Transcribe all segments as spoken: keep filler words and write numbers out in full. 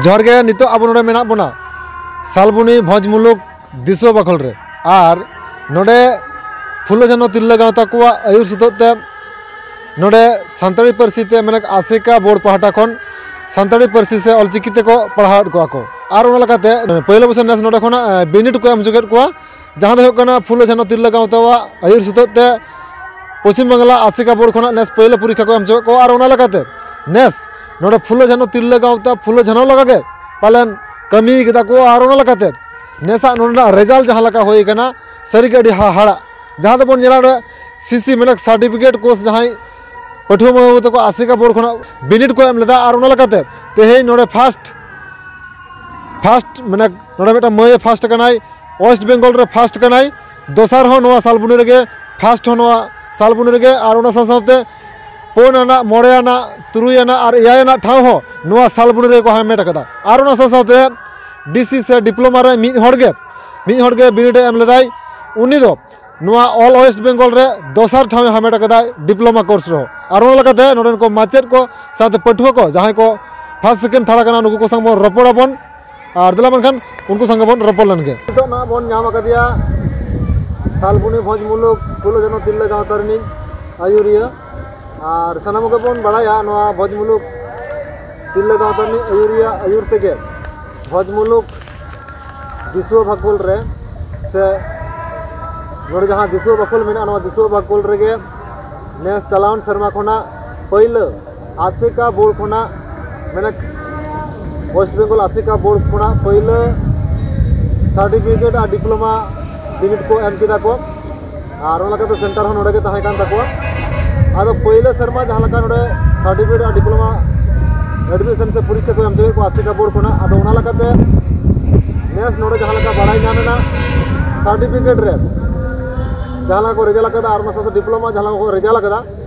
ᱡᱚᱦᱟᱨ ᱜᱮ᱾ ᱱᱤᱛᱚᱜ ᱟᱵᱚ ᱱᱚᱰᱮ ᱢᱮᱱᱟᱜ ᱵᱚᱱᱟ ᱥᱟᱞᱵᱩᱱᱤ ᱵᱷᱚᱸᱡᱽ ᱢᱩᱞᱩᱠ ᱫᱤᱥᱩᱣᱟᱹ ᱵᱟᱠᱷᱳᱞ ᱨᱮ᱾ ᱟᱨ ᱱᱚᱰᱮ ᱯᱷᱩᱞᱳ ᱡᱷᱟᱱᱳ ᱛᱤᱨᱞᱟᱹ ᱜᱟᱶᱛᱟ ᱠᱚᱣᱟᱜ ᱟᱹᱭᱩᱨ ᱥᱩᱛᱩᱜ ᱛᱮ ᱱᱚᱰᱮ ᱥᱟᱱᱛᱟᱲᱤ ᱯᱟᱹᱨᱥᱤ ᱛᱮ, ᱢᱟᱱᱮ, ᱟᱥᱮᱠᱟ ᱵᱳᱨᱰ ᱯᱟᱦᱴᱟ ᱠᱷᱚᱱ ᱥᱟᱱᱛᱟᱲᱤ ᱯᱟᱹᱨᱥᱤ ᱥᱮ ᱚᱞᱪᱤᱠᱤ ᱛᱮᱠᱚ ᱯᱟᱲᱦᱟᱣᱮᱫ ᱠᱚᱣᱟ ᱠᱚ᱾ ᱟᱨ ᱚᱱᱟ ᱞᱮᱠᱟᱛᱮ ᱯᱳᱭᱞᱳ ᱵᱚᱪᱷᱚᱨ ᱱᱮᱥ ᱱᱚᱰᱮ ᱠᱷᱚᱱᱟᱜ, ᱮ, ᱵᱤᱱᱤᱰ ᱠᱚ ᱮᱢ ᱦᱚᱪᱚ ᱠᱮᱫ ᱠᱚᱣᱟ, ᱡᱟᱦᱟᱸ ᱫᱚ ᱦᱩᱭᱩᱜ ᱠᱟᱱᱟ ᱯᱷᱩᱞᱳ ᱡᱷᱟᱱᱳ ᱛᱤᱨᱞᱟᱹ ᱜᱟᱶᱛᱟᱣᱟᱜ ᱟᱹᱭᱩᱨ ᱥᱩᱛᱩᱜ ᱛᱮ ᱯᱚᱪᱷᱤᱢ ᱵᱟᱝᱞᱟ ᱟᱥᱮᱠᱟ ᱵᱳᱨᱰ ᱠᱷᱚᱱᱟᱜ ᱱᱮᱥ ᱯᱳᱭᱞᱳ ᱯᱚᱨᱤᱠᱠᱷᱟ ᱠᱚ ᱮᱢ ᱦᱚᱪᱚ ᱠᱮᱫ ᱠᱚᱣᱟ᱾ ᱟᱨ ᱚᱱᱟ ᱞᱮᱠᱟᱛᱮ ᱱᱮᱥ ᱱᱚᱰᱮ ᱯᱷᱩᱞᱳ ᱡᱷᱟᱱᱳ ᱛᱤᱨᱞᱟᱹ ᱜᱟᱶᱛᱟ ᱯᱷᱩᱞᱳ ᱡᱷᱟᱱᱳ ᱞᱮᱠᱟ ᱜᱮ ᱯᱟᱞᱮᱱ ᱠᱟᱹᱢᱤ ᱠᱮᱫᱟ ᱠᱚ᱾ ᱟᱨ ᱚᱱᱟ ᱞᱮᱠᱟᱛᱮ ᱱᱮᱥᱟᱜ ᱱᱚᱰᱮᱱᱟᱜ ᱨᱮᱡᱟᱞᱴ ᱡᱟᱦᱟᱸ ᱞᱮᱠᱟ ᱦᱩᱭ ᱠᱟᱱᱟ, ᱥᱟᱹᱨᱤᱜᱮ ᱟᱹᱰᱤ ᱦᱟᱦᱟᱲᱟᱜ᱾ ᱡᱟᱦᱟᱸ ᱫᱚᱵᱚᱱ ᱧᱮᱞᱟ ᱱᱚᱰᱮ ᱥᱤᱥᱤ, ᱢᱟᱱᱮ, ᱥᱟᱨᱴᱤᱯᱷᱤᱠᱮᱴ ᱠᱳᱨᱥ ᱡᱟᱦᱟᱸᱭ ᱯᱟᱹᱴᱷᱩᱣᱟᱹ ᱢᱟᱹᱭ ᱵᱟᱹᱵᱩ ᱛᱟᱠᱚ ᱟᱥᱮᱠᱟ ᱵᱳᱨᱰ ᱠᱷᱚᱱᱟᱜ ᱵᱤᱱᱤᱰ ᱠᱚ ᱮᱢ ᱞᱮᱫᱟ᱾ ᱟᱨ ᱚᱱᱟ ᱞᱮᱠᱟᱛᱮ ᱛᱮᱦᱮᱧ ᱱᱚᱰᱮ ᱯᱷᱟᱥᱴ ᱯᱷᱟᱥᱴ, ᱢᱟᱱᱮ, ᱱᱚᱰᱮ ᱢᱤᱫᱴᱟᱝ ᱢᱟᱹᱭ ᱮ ᱯᱷᱟᱥᱴ ᱠᱟᱱᱟᱭ, ᱳᱭᱮᱥᱴ ᱵᱮᱝᱜᱚᱞ ᱨᱮ ᱯᱷᱟᱥᱴ ᱠᱟᱱᱟᱭ, ᱫᱚᱥᱟᱨ ᱦᱚᱸ ᱱᱚᱣᱟ ᱥᱟᱞᱵᱩᱱᱤ ᱨᱮᱜᱮ, ᱯᱷᱟᱥᱴ ᱦᱚᱸ ᱱᱚᱣᱟ ᱥᱟᱞᱵᱩᱱᱤ ᱨᱮᱜᱮ᱾ ᱟᱨ ᱚᱱᱟ ᱥᱟᱶ ᱥᱟᱶᱛᱮ ᱯᱩᱱ ᱟᱱᱟᱜ, ᱢᱚᱬᱮ ᱟᱱᱟᱜ, ᱛᱩᱨᱩᱭ ᱟᱱᱟᱜ ᱟᱨ ᱮᱭᱟᱭ ᱟᱱᱟᱜ ᱴᱷᱟᱶ ᱦᱚᱸ ᱱᱚᱣᱟ ᱥᱟᱞᱵᱩᱱᱤ ᱨᱮᱜᱮ ᱠᱚ ᱦᱟᱢᱮᱴ ᱟᱠᱟᱫᱟ᱾ ᱟᱨ ᱚᱱᱟ ᱥᱟᱶ ᱥᱟᱶᱛᱮ ᱰᱤᱥᱤ ᱥᱮ ᱰᱤᱯᱞᱳᱢᱟ ᱨᱮ ᱢᱤᱫ ᱦᱚᱲ ᱜᱮ, ᱢᱤᱫ ᱦᱚᱲ ᱜᱮ ᱵᱤᱱᱤᱰ ᱮ ᱮᱢ ᱞᱮᱫᱟᱭ᱾ ᱩᱱᱤ ᱫᱚ ᱱᱚᱣᱟ ᱚᱞ ᱳᱭᱮᱥᱴ ᱵᱮᱝᱜᱚᱞ ᱨᱮ ᱫᱚᱥᱟᱨ ᱴᱷᱟᱶ ᱮ ᱦᱟᱢᱮᱴ ᱟᱠᱟᱫᱟ ᱰᱤᱯᱞᱳᱢᱟ ᱠᱳᱨᱥ ᱨᱮᱦᱚᱸ᱾ ᱟᱨ ᱚᱱᱟ ᱞᱮᱠᱟᱛᱮ ᱱᱚᱰᱮᱱ ᱠᱚ ᱢᱟᱪᱮᱫ ᱠᱚ ᱥᱟᱶᱛᱮ ᱯᱟᱹᱴᱷᱩᱣᱟᱹ ᱠᱚ, ᱡᱟᱦᱟᱸᱭ ᱠᱚ ᱯᱷᱟᱥᱴ, ᱥᱮᱠᱮᱱᱰ, ᱛᱷᱟᱨᱰ ᱟᱠᱟᱱᱟ, ᱱᱩᱠᱩ ᱠᱚ ᱥᱟᱶ ᱵᱚᱱ ᱨᱚᱯᱚᱲ ᱟᱵᱚᱱ᱾ ᱟᱨ ᱫᱮᱞᱟ ᱢᱮᱱᱠᱷᱟᱱ ᱩᱱᱠᱩ ᱥᱚᱸᱜᱮ ᱵᱚᱱ ᱨᱚᱯᱚᱲ ᱞᱮᱱ ᱜᱮ᱾ ᱱᱤᱛᱚᱜ ᱱᱟᱦᱟᱜ ᱵᱚᱱ ᱧᱟᱢ ᱟᱠᱟᱫᱮᱭᱟ ᱥᱟᱞᱵᱩᱱᱤ ᱵᱷᱚᱸᱡᱽ ᱢᱩᱞᱩᱠ ᱯᱷᱩᱞᱳ ᱡᱷᱟᱱᱳ ᱛᱤᱨᱞᱟᱹ ᱜᱟᱶᱛᱟ ᱨᱤᱱᱤᱡ ᱟᱹᱭᱩᱨᱤᱭᱟᱹ᱾ ᱟᱨ ᱥᱟᱱᱟᱢ ᱠᱚᱜᱮ ᱵᱚᱱ ᱵᱟᱲᱟᱭᱟ, ᱱᱚᱣᱟ ᱵᱷᱚᱸᱡᱽ ᱢᱩᱞᱩᱠ ᱛᱤᱨᱞᱟᱹ ᱜᱟᱶᱛᱟ ᱨᱤᱱᱤᱡ ᱟᱹᱭᱩᱨᱤᱭᱟᱹ ᱟᱹᱭᱩᱨ ᱛᱮᱜᱮ ᱵᱷᱚᱸᱡᱽ ᱢᱩᱞᱩᱠ ᱫᱤᱥᱩᱣᱟᱹ ᱵᱟᱠᱷᱳᱞ ᱨᱮ, ᱥᱮ ᱱᱚᱰᱮ ᱡᱟᱦᱟᱸ ᱫᱤᱥᱩᱣᱟᱹ ᱵᱟᱠᱷᱳᱞ ᱢᱮᱱᱟᱜᱼᱟ, ᱱᱚᱣᱟ ᱫᱤᱥᱩᱣᱟᱹ ᱵᱟᱠᱷᱳᱞ ᱨᱮᱜᱮ ᱱᱮᱥ ᱪᱟᱞᱟᱣᱮᱱ ᱥᱮᱨᱢᱟ ᱠᱷᱚᱱᱟᱜ ᱯᱟᱹᱭᱞᱟᱹ ᱟᱥᱮᱠᱟ ᱵᱳᱨᱰ ᱠᱷᱚᱱᱟᱜ, ᱢᱟᱱᱮ, ᱳᱭᱮᱥᱴ ᱵᱮᱝᱜᱚᱞ ᱟᱥᱮᱠᱟ ᱵᱳᱨᱰ ᱠᱷᱚᱱᱟᱜ ᱯᱟᱹᱭᱞᱟᱹ ᱥᱟᱨᱴᱤᱯᱷᱤᱠᱮᱴ ᱟᱨ ᱰᱤᱯᱞᱳᱢᱟ ᱵᱤᱱᱤᱰ ᱠᱚ ᱮᱢ ᱠᱮᱫᱟ ᱠᱚ᱾ ᱟᱨ ᱚᱱᱟ ᱞᱮᱠᱟᱛᱮ ᱥᱮᱱᱴᱟᱨ ᱦᱚᱸ ᱱᱚᱰᱮ ᱜᱮ ᱛᱟᱦᱮᱸ ᱠᱟᱱ ᱛᱟᱠᱚᱣᱟ᱾ ᱟᱫᱚ ᱯᱳᱭᱞᱳ ᱥᱮᱨᱢᱟ ᱡᱟᱦᱟᱸ ᱞᱮᱠᱟ ᱱᱚᱰᱮ ᱥᱟᱨᱴᱤᱯᱷᱤᱠᱮᱴ ᱟᱨ ᱰᱤᱯᱞᱳᱢᱟ ᱮᱰᱢᱤᱥᱚᱱ ᱥᱮ ᱯᱚᱨᱤᱠᱠᱷᱟ ᱠᱚ ᱮᱢ ᱦᱚᱪᱚ ᱠᱮᱫ ᱠᱚᱣᱟ ᱟᱥᱮᱠᱟ ᱵᱳᱨᱰ ᱠᱷᱚᱱᱟᱜ, ᱟᱫᱚ ᱚᱱᱟ ᱞᱮᱠᱟᱛᱮ ᱱᱮᱥ ᱱᱚᱰᱮ ᱡᱟᱦᱟᱸ ᱞᱮᱠᱟ ᱵᱟᱲᱟᱭ ᱧᱟᱢ ᱮᱱᱟ, ᱥᱟᱨᱴᱤᱯᱷᱤᱠᱮᱴ ᱨᱮ ᱡᱟᱦᱟᱸ ᱞᱮᱠᱟ ᱠᱚ ᱨᱮᱡᱟᱞᱴ ᱟᱠᱟᱫᱟ ᱟᱨ ᱚᱱᱟ ᱥᱟᱶᱛᱮ ᱰᱤᱯᱞᱳᱢᱟ ᱡᱟᱦᱟᱸ ᱞᱮᱠᱟ ᱠᱚ ᱨᱮᱡᱟᱞᱴ ᱟᱠᱟᱫᱟ,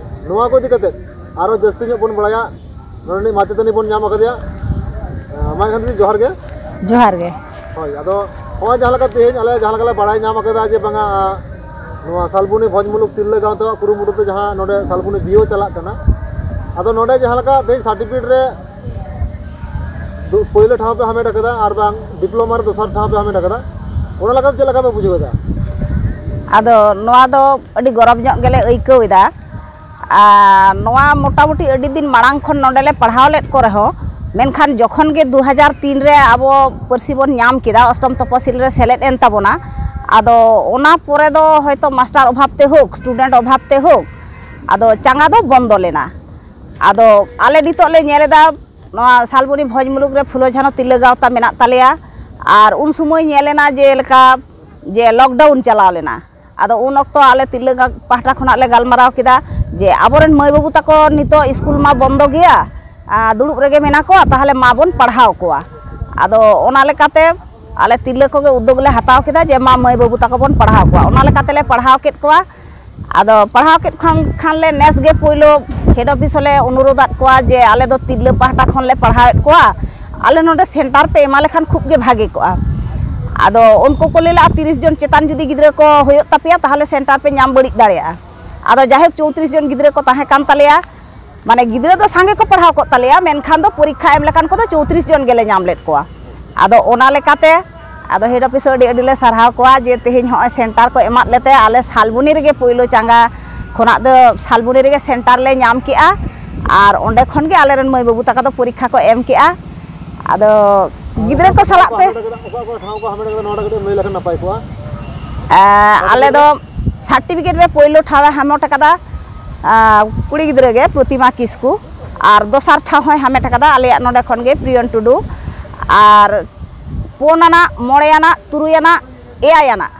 ᱱᱚᱣᱟ ᱠᱚ ᱤᱫᱤ ᱠᱟᱛᱮ ᱟᱨᱚ ᱡᱟᱹᱥᱛᱤ ᱧᱚᱜ ᱵᱚᱱ ᱵᱟᱲᱟᱭᱟ᱾ ᱱᱚᱰᱮ ᱨᱤᱱᱤᱡ ᱢᱟᱪᱮᱛᱟᱹᱱᱤ ᱵᱚᱱ ᱧᱟᱢ ᱟᱠᱟᱫᱮᱭᱟ᱾ ᱢᱟ ᱮᱱᱠᱷᱟᱱ ᱫᱤᱫᱤ, ᱡᱚᱦᱟᱨ ᱜᱮ᱾ ᱡᱚᱦᱟᱨ ᱜᱮ᱾ ᱦᱳᱭ, ᱟᱫᱚ ᱱᱚᱜᱼᱚᱭ ᱡᱟᱦᱟᱸ ᱞᱮᱠᱟ ᱛᱮᱦᱮᱧ ᱟᱞᱮ ᱡᱟᱦᱟᱸ ᱞᱮᱠᱟ ᱞᱮ ᱵᱟᱲᱟᱭ ᱧᱟᱢ ᱟᱠᱟᱫᱟ ᱡᱮ ᱵᱟᱝᱟ, ᱱᱚᱣᱟ ᱥᱟᱞᱵᱩᱱᱤ ᱵᱷᱚᱸᱡᱽ ᱢᱩᱞᱩᱠ ᱛᱤᱨᱞᱟᱹ ᱜᱟᱶᱛᱟᱣᱟᱜ ᱠᱩᱨᱩᱢᱩᱴᱩ ᱛᱮ ᱡᱟᱦᱟᱸ ᱱᱚᱰᱮ ᱥᱟᱞᱵᱩᱱᱤ ᱵᱤᱭᱳ ᱪᱟᱞᱟᱜ ᱠᱟᱱᱟ, ᱟᱫᱚ ᱱᱚᱰᱮ ᱡᱟᱦᱟᱸ ᱞᱮᱠᱟ ᱛᱮᱦᱮᱧ ᱥᱟᱨᱴᱤᱯᱷᱤᱠᱮᱴ ᱨᱮ ᱫᱩ- ᱯᱳᱭᱞᱳ ᱴᱷᱟᱶ ᱯᱮ ᱦᱟᱢᱮᱴ ᱟᱠᱟᱫᱟ ᱟᱨ ᱵᱟᱝ ᱰᱤᱯᱞᱳᱢᱟ ᱨᱮ ᱫᱚᱥᱟᱨ ᱴᱷᱟᱶ ᱯᱮ ᱦᱟᱢᱮᱴ ᱟᱠᱟᱫᱟ, ᱚᱱᱟ ᱞᱮᱠᱟᱛᱮ ᱪᱮᱫ ᱞᱮᱠᱟ ᱯᱮ ᱵᱩᱡᱷᱟᱹᱣ ᱮᱫᱟ? ᱟᱫᱚ ᱱᱚᱣᱟ ᱫᱚ ᱟᱹᱰᱤ ᱜᱚᱨᱚᱵᱽ ᱧᱚᱜ ᱜᱮᱞᱮ ᱟᱹᱭᱠᱟᱹᱣ ᱮᱫᱟ᱾ ᱟᱨ ᱱᱚᱣᱟ ᱢᱚᱴᱟᱢᱩᱴᱤ ᱟᱹᱰᱤ ᱫᱤᱱ ᱢᱟᱲᱟᱝ ᱠᱷᱚᱱ ᱱᱚᱰᱮ ᱞᱮ ᱯᱟᱲᱦᱟᱣ ᱞᱮᱫ ᱠᱚ ᱨᱮᱦᱚᱸ, ᱢᱮᱱᱠᱷᱟᱱ ᱡᱚᱠᱷᱚᱱ ᱜᱮ ᱫᱩ ᱦᱟᱡᱟᱨ ᱛᱤᱱ ᱨᱮ ᱟᱵᱚ ᱯᱟᱹᱨᱥᱤ ᱵᱚᱱ ᱧᱟᱢ ᱠᱮᱫᱟ, ᱚᱥᱴᱚᱢ ᱛᱚᱯᱚᱥᱤᱞ ᱨᱮ ᱥᱮᱞᱮᱫ ᱮᱱ ᱛᱟᱵᱚᱱᱟ, ᱟᱫᱚ ᱚᱱᱟ ᱯᱚᱨᱮ ᱫᱚ ᱦᱚᱭᱛᱳ ᱢᱟᱥᱴᱟᱨ ᱚᱵᱷᱟᱵ ᱛᱮ ᱦᱳᱠ, ᱥᱴᱩᱰᱮᱱᱴ ᱚᱵᱷᱟᱵ ᱛᱮ ᱦᱳᱠ, ᱟᱫᱚ ᱪᱟᱸᱜᱟ ᱫᱚ ᱵᱚᱱᱫᱚ ᱞᱮᱱᱟ᱾ ᱟᱫᱚ ᱟᱞᱮ ᱱᱤᱛᱚᱜ ᱞᱮ ᱧᱮᱞ ᱮᱫᱟ, ᱱᱚᱣᱟ ᱥᱟᱞᱵᱚᱱᱤ ᱵᱷᱚᱸᱡᱽ ᱢᱩᱞᱩᱠ ᱨᱮ ᱯᱷᱩᱞᱳ ᱡᱷᱟᱱᱚ ᱛᱤᱨᱞᱟᱹ ᱜᱟᱶᱛᱟ ᱢᱮᱱᱟᱜ ᱛᱟᱞᱮᱭᱟ᱾ ᱟᱨ ᱩᱱ ᱥᱚᱢᱚᱭ ᱧᱮᱞ ᱮᱱᱟ ᱡᱮ ᱞᱮᱠᱟ ᱡᱮ ᱞᱚᱠᱰᱟᱣᱩᱱ ᱪᱟᱞᱟᱣ ᱞᱮᱱᱟ᱾ ᱟᱫᱚ ᱩᱱ ᱚᱠᱛᱚ ᱟᱞᱮ ᱛᱤᱨᱞᱟᱹ ᱜᱟ- ᱯᱟᱦᱴᱟ ᱠᱷᱚᱱᱟᱜ ᱞᱮ ᱜᱟᱞᱢᱟᱨᱟᱣ ᱠᱮᱫᱟ ᱡᱮ ᱟᱵᱚᱨᱮᱱ ᱢᱟᱹᱭ ᱵᱟᱹᱵᱩ ᱛᱟᱠᱚ ᱱᱤᱛᱚᱜ ᱥᱠᱩᱞ ᱢᱟ ᱵᱚᱱᱫᱚ ᱜᱮᱭᱟ, ᱟᱨ ᱫᱩᱲᱩᱵ ᱨᱮᱜᱮ ᱢᱮᱱᱟᱜ ᱠᱚᱣᱟ, ᱛᱟᱦᱚᱞᱮ ᱢᱟ ᱵᱚᱱ ᱯᱟᱲᱦᱟᱣ ᱠᱚᱣᱟ᱾ ᱟᱫᱚ ᱚᱱᱟ ᱞᱮᱠᱟᱛᱮ ᱟᱞᱮ ᱛᱤᱨᱞᱟᱹ ᱠᱚᱜᱮ ᱩᱫᱽᱫᱳᱜᱽ ᱞᱮ ᱦᱟᱛᱟᱣ ᱠᱮᱫᱟ ᱡᱮ ᱢᱟ ᱢᱟᱹᱭ ᱵᱟᱹᱵᱩ ᱛᱟᱠᱚ ᱵᱚᱱ ᱯᱟᱲᱦᱟᱣ ᱠᱚᱣᱟ᱾ ᱚᱱᱟ ᱞᱮᱠᱟ ᱛᱮᱞᱮ ᱯᱟᱲᱦᱟᱣ ᱠᱮᱫ ᱠᱚᱣᱟ᱾ ᱟᱫᱚ ᱯᱟᱲᱦᱟᱣ ᱠᱮᱫ ᱠᱷᱟᱱ ᱠᱷᱟᱱ ᱞᱮ ᱱᱮᱥ ᱜᱮ ᱯᱳᱭᱞᱳ ᱦᱮᱰ ᱚᱯᱷᱤᱥ ᱦᱚᱸᱞᱮ ᱚᱱᱩᱨᱳᱫᱷ ᱟᱫ ᱠᱚᱣᱟ ᱡᱮ ᱟᱞᱮ ᱫᱚ ᱛᱤᱨᱞᱟᱹ ᱯᱟᱦᱴᱟ ᱠᱷᱚᱱ ᱞᱮ ᱯᱟᱲᱦᱟᱣᱮᱫ ᱠᱚᱣᱟ, ᱟᱞᱮ ᱱᱚᱰᱮ ᱥᱮᱱᱴᱟᱨ ᱯᱮ ᱮᱢᱟ ᱞᱮᱠᱷᱟᱱ ᱠᱷᱩᱵ ᱜᱮ ᱵᱷᱟᱜᱮ ᱠᱚᱜᱼᱟ᱾ ᱟᱫᱚ ᱩᱱᱠᱩ ᱠᱚ ᱞᱟᱹᱭ ᱞᱮᱫᱼᱟ ᱛᱤᱨᱤᱥ ᱡᱚᱱ ᱪᱮᱛᱟᱱ ᱡᱩᱫᱤ ᱜᱤᱫᱽᱨᱟᱹ ᱠᱚ ᱦᱩᱭᱩᱜ ᱛᱟᱯᱮᱭᱟ ᱛᱟᱦᱚᱞᱮ ᱥᱮᱱᱴᱟᱨ ᱯᱮ ᱧᱟᱢ ᱵᱟᱹᱲᱤᱡ ᱫᱟᱲᱮᱭᱟᱜᱼᱟ᱾ ᱟᱫᱚ ᱡᱟᱭᱦᱳᱠ ᱪᱳᱭᱛᱨᱤᱥ ᱡᱚᱱ ᱜᱤᱫᱽᱨᱟᱹ ᱠᱚ ᱛᱟᱦᱮᱸ ᱠᱟᱱ ᱛᱟᱞᱮᱭᱟ, ᱢᱟᱱᱮ ᱜᱤᱫᱽᱨᱟᱹ ᱫᱚ ᱥᱟᱸᱜᱮ ᱠᱚ ᱯᱟᱲᱦᱟᱣ ᱠᱚᱜ ᱛᱟᱞᱮᱭᱟ, ᱢᱮᱱᱠᱷᱟᱱ ᱫᱚ ᱯᱚᱨᱤᱠᱠᱷᱟ ᱮᱢ ᱞᱮᱠᱟᱱ ᱠᱚᱫᱚ ᱪᱳᱭᱛᱨᱤᱥ ᱡᱚᱱ ᱜᱮᱞᱮ ᱧᱟᱢ ᱞᱮᱫ ᱠᱚᱣᱟ᱾ ᱟᱫᱚ ᱚᱱᱟ ᱞᱮᱠᱟᱛᱮ ᱟᱫᱚ ᱦᱮᱰ ᱚᱯᱷᱤᱥ ᱟᱹᱰᱤ ᱟᱹᱰᱤ ᱞᱮ ᱥᱟᱨᱦᱟᱣ ᱠᱚᱣᱟ ᱡᱮ ᱛᱮᱦᱮᱧ ᱦᱚᱸᱜᱼᱚᱭ ᱥᱮᱱᱴᱟᱨ ᱠᱚ ᱮᱢᱟᱫ ᱞᱮᱛᱮ ᱟᱞᱮ ᱥᱟᱞᱵᱚᱱᱤ ᱨᱮᱜᱮ ᱯᱳᱭᱞᱳ ᱪᱟᱸᱜᱟ ᱠᱷᱚᱱᱟᱜ ᱫᱚ ᱥᱟᱞᱵᱚᱱᱤ ᱨᱮᱜᱮ ᱥᱮᱱᱴᱟᱨ ᱞᱮ ᱧᱟᱢ ᱠᱮᱜᱼᱟ᱾ ᱟᱨ ᱚᱸᱰᱮ ᱠᱷᱚᱱ ᱜᱮ ᱟᱞᱮᱨᱮᱱ ᱢᱟᱹᱭ ᱵᱟᱹᱵᱩ ᱛᱟᱠᱚ ᱫᱚ ᱯᱚᱨᱤᱠᱠᱷᱟ ᱠᱚ ᱮᱢ ᱠᱮᱜᱼᱟ᱾ ᱟᱫᱚ ᱜᱤᱫᱽᱨᱟᱹ ᱠᱚ ᱥᱟᱞᱟᱜ ᱛᱮ ᱚᱠᱟ ᱚᱠᱟ ᱴᱷᱟᱶ ᱠᱚ ᱦᱟᱢᱮᱴ ᱠᱟᱫᱟ ᱱᱚᱣᱟ ᱠᱟᱹᱴᱤᱡ ᱮᱢ ᱞᱟᱹᱭ ᱞᱮᱠᱷᱟᱱ ᱱᱟᱯᱟᱭ ᱠᱚᱜᱼᱟ᱾ ᱟᱞᱮ ᱫᱚ ᱥᱟᱨᱴᱤᱯᱷᱤᱠᱮᱴ ᱨᱮ ᱯᱳᱭᱞᱳ ᱴᱷᱟᱶ ᱮ ᱦᱟᱢᱮᱴ ᱟᱠᱟᱫᱟ ᱠᱩᱲᱤ ᱜᱤᱫᱽᱨᱟᱹ ᱜᱮ ᱯᱨᱚᱛᱤᱢᱟ ᱠᱤᱥᱠᱩ, ᱟᱨ ᱫᱚᱥᱟᱨ ᱴᱷᱟᱶ ᱦᱚᱸᱭ ᱦᱟᱢᱮᱴ ᱟᱠᱟᱫᱟ ᱟᱞᱮᱭᱟᱜ ᱱᱚᱰᱮ ᱠᱷᱚᱱ ᱜᱮ ᱯᱨᱤᱭᱚᱱ ᱴᱩᱰᱩ, ᱟᱨ ᱯᱩᱱ ᱟᱱᱟᱜ, ᱢᱚᱬᱮ ᱟᱱᱟᱜ, ᱛᱩᱨᱩᱭ ᱟᱱᱟᱜ, ᱮᱭᱟᱭ ᱟᱱᱟᱜ,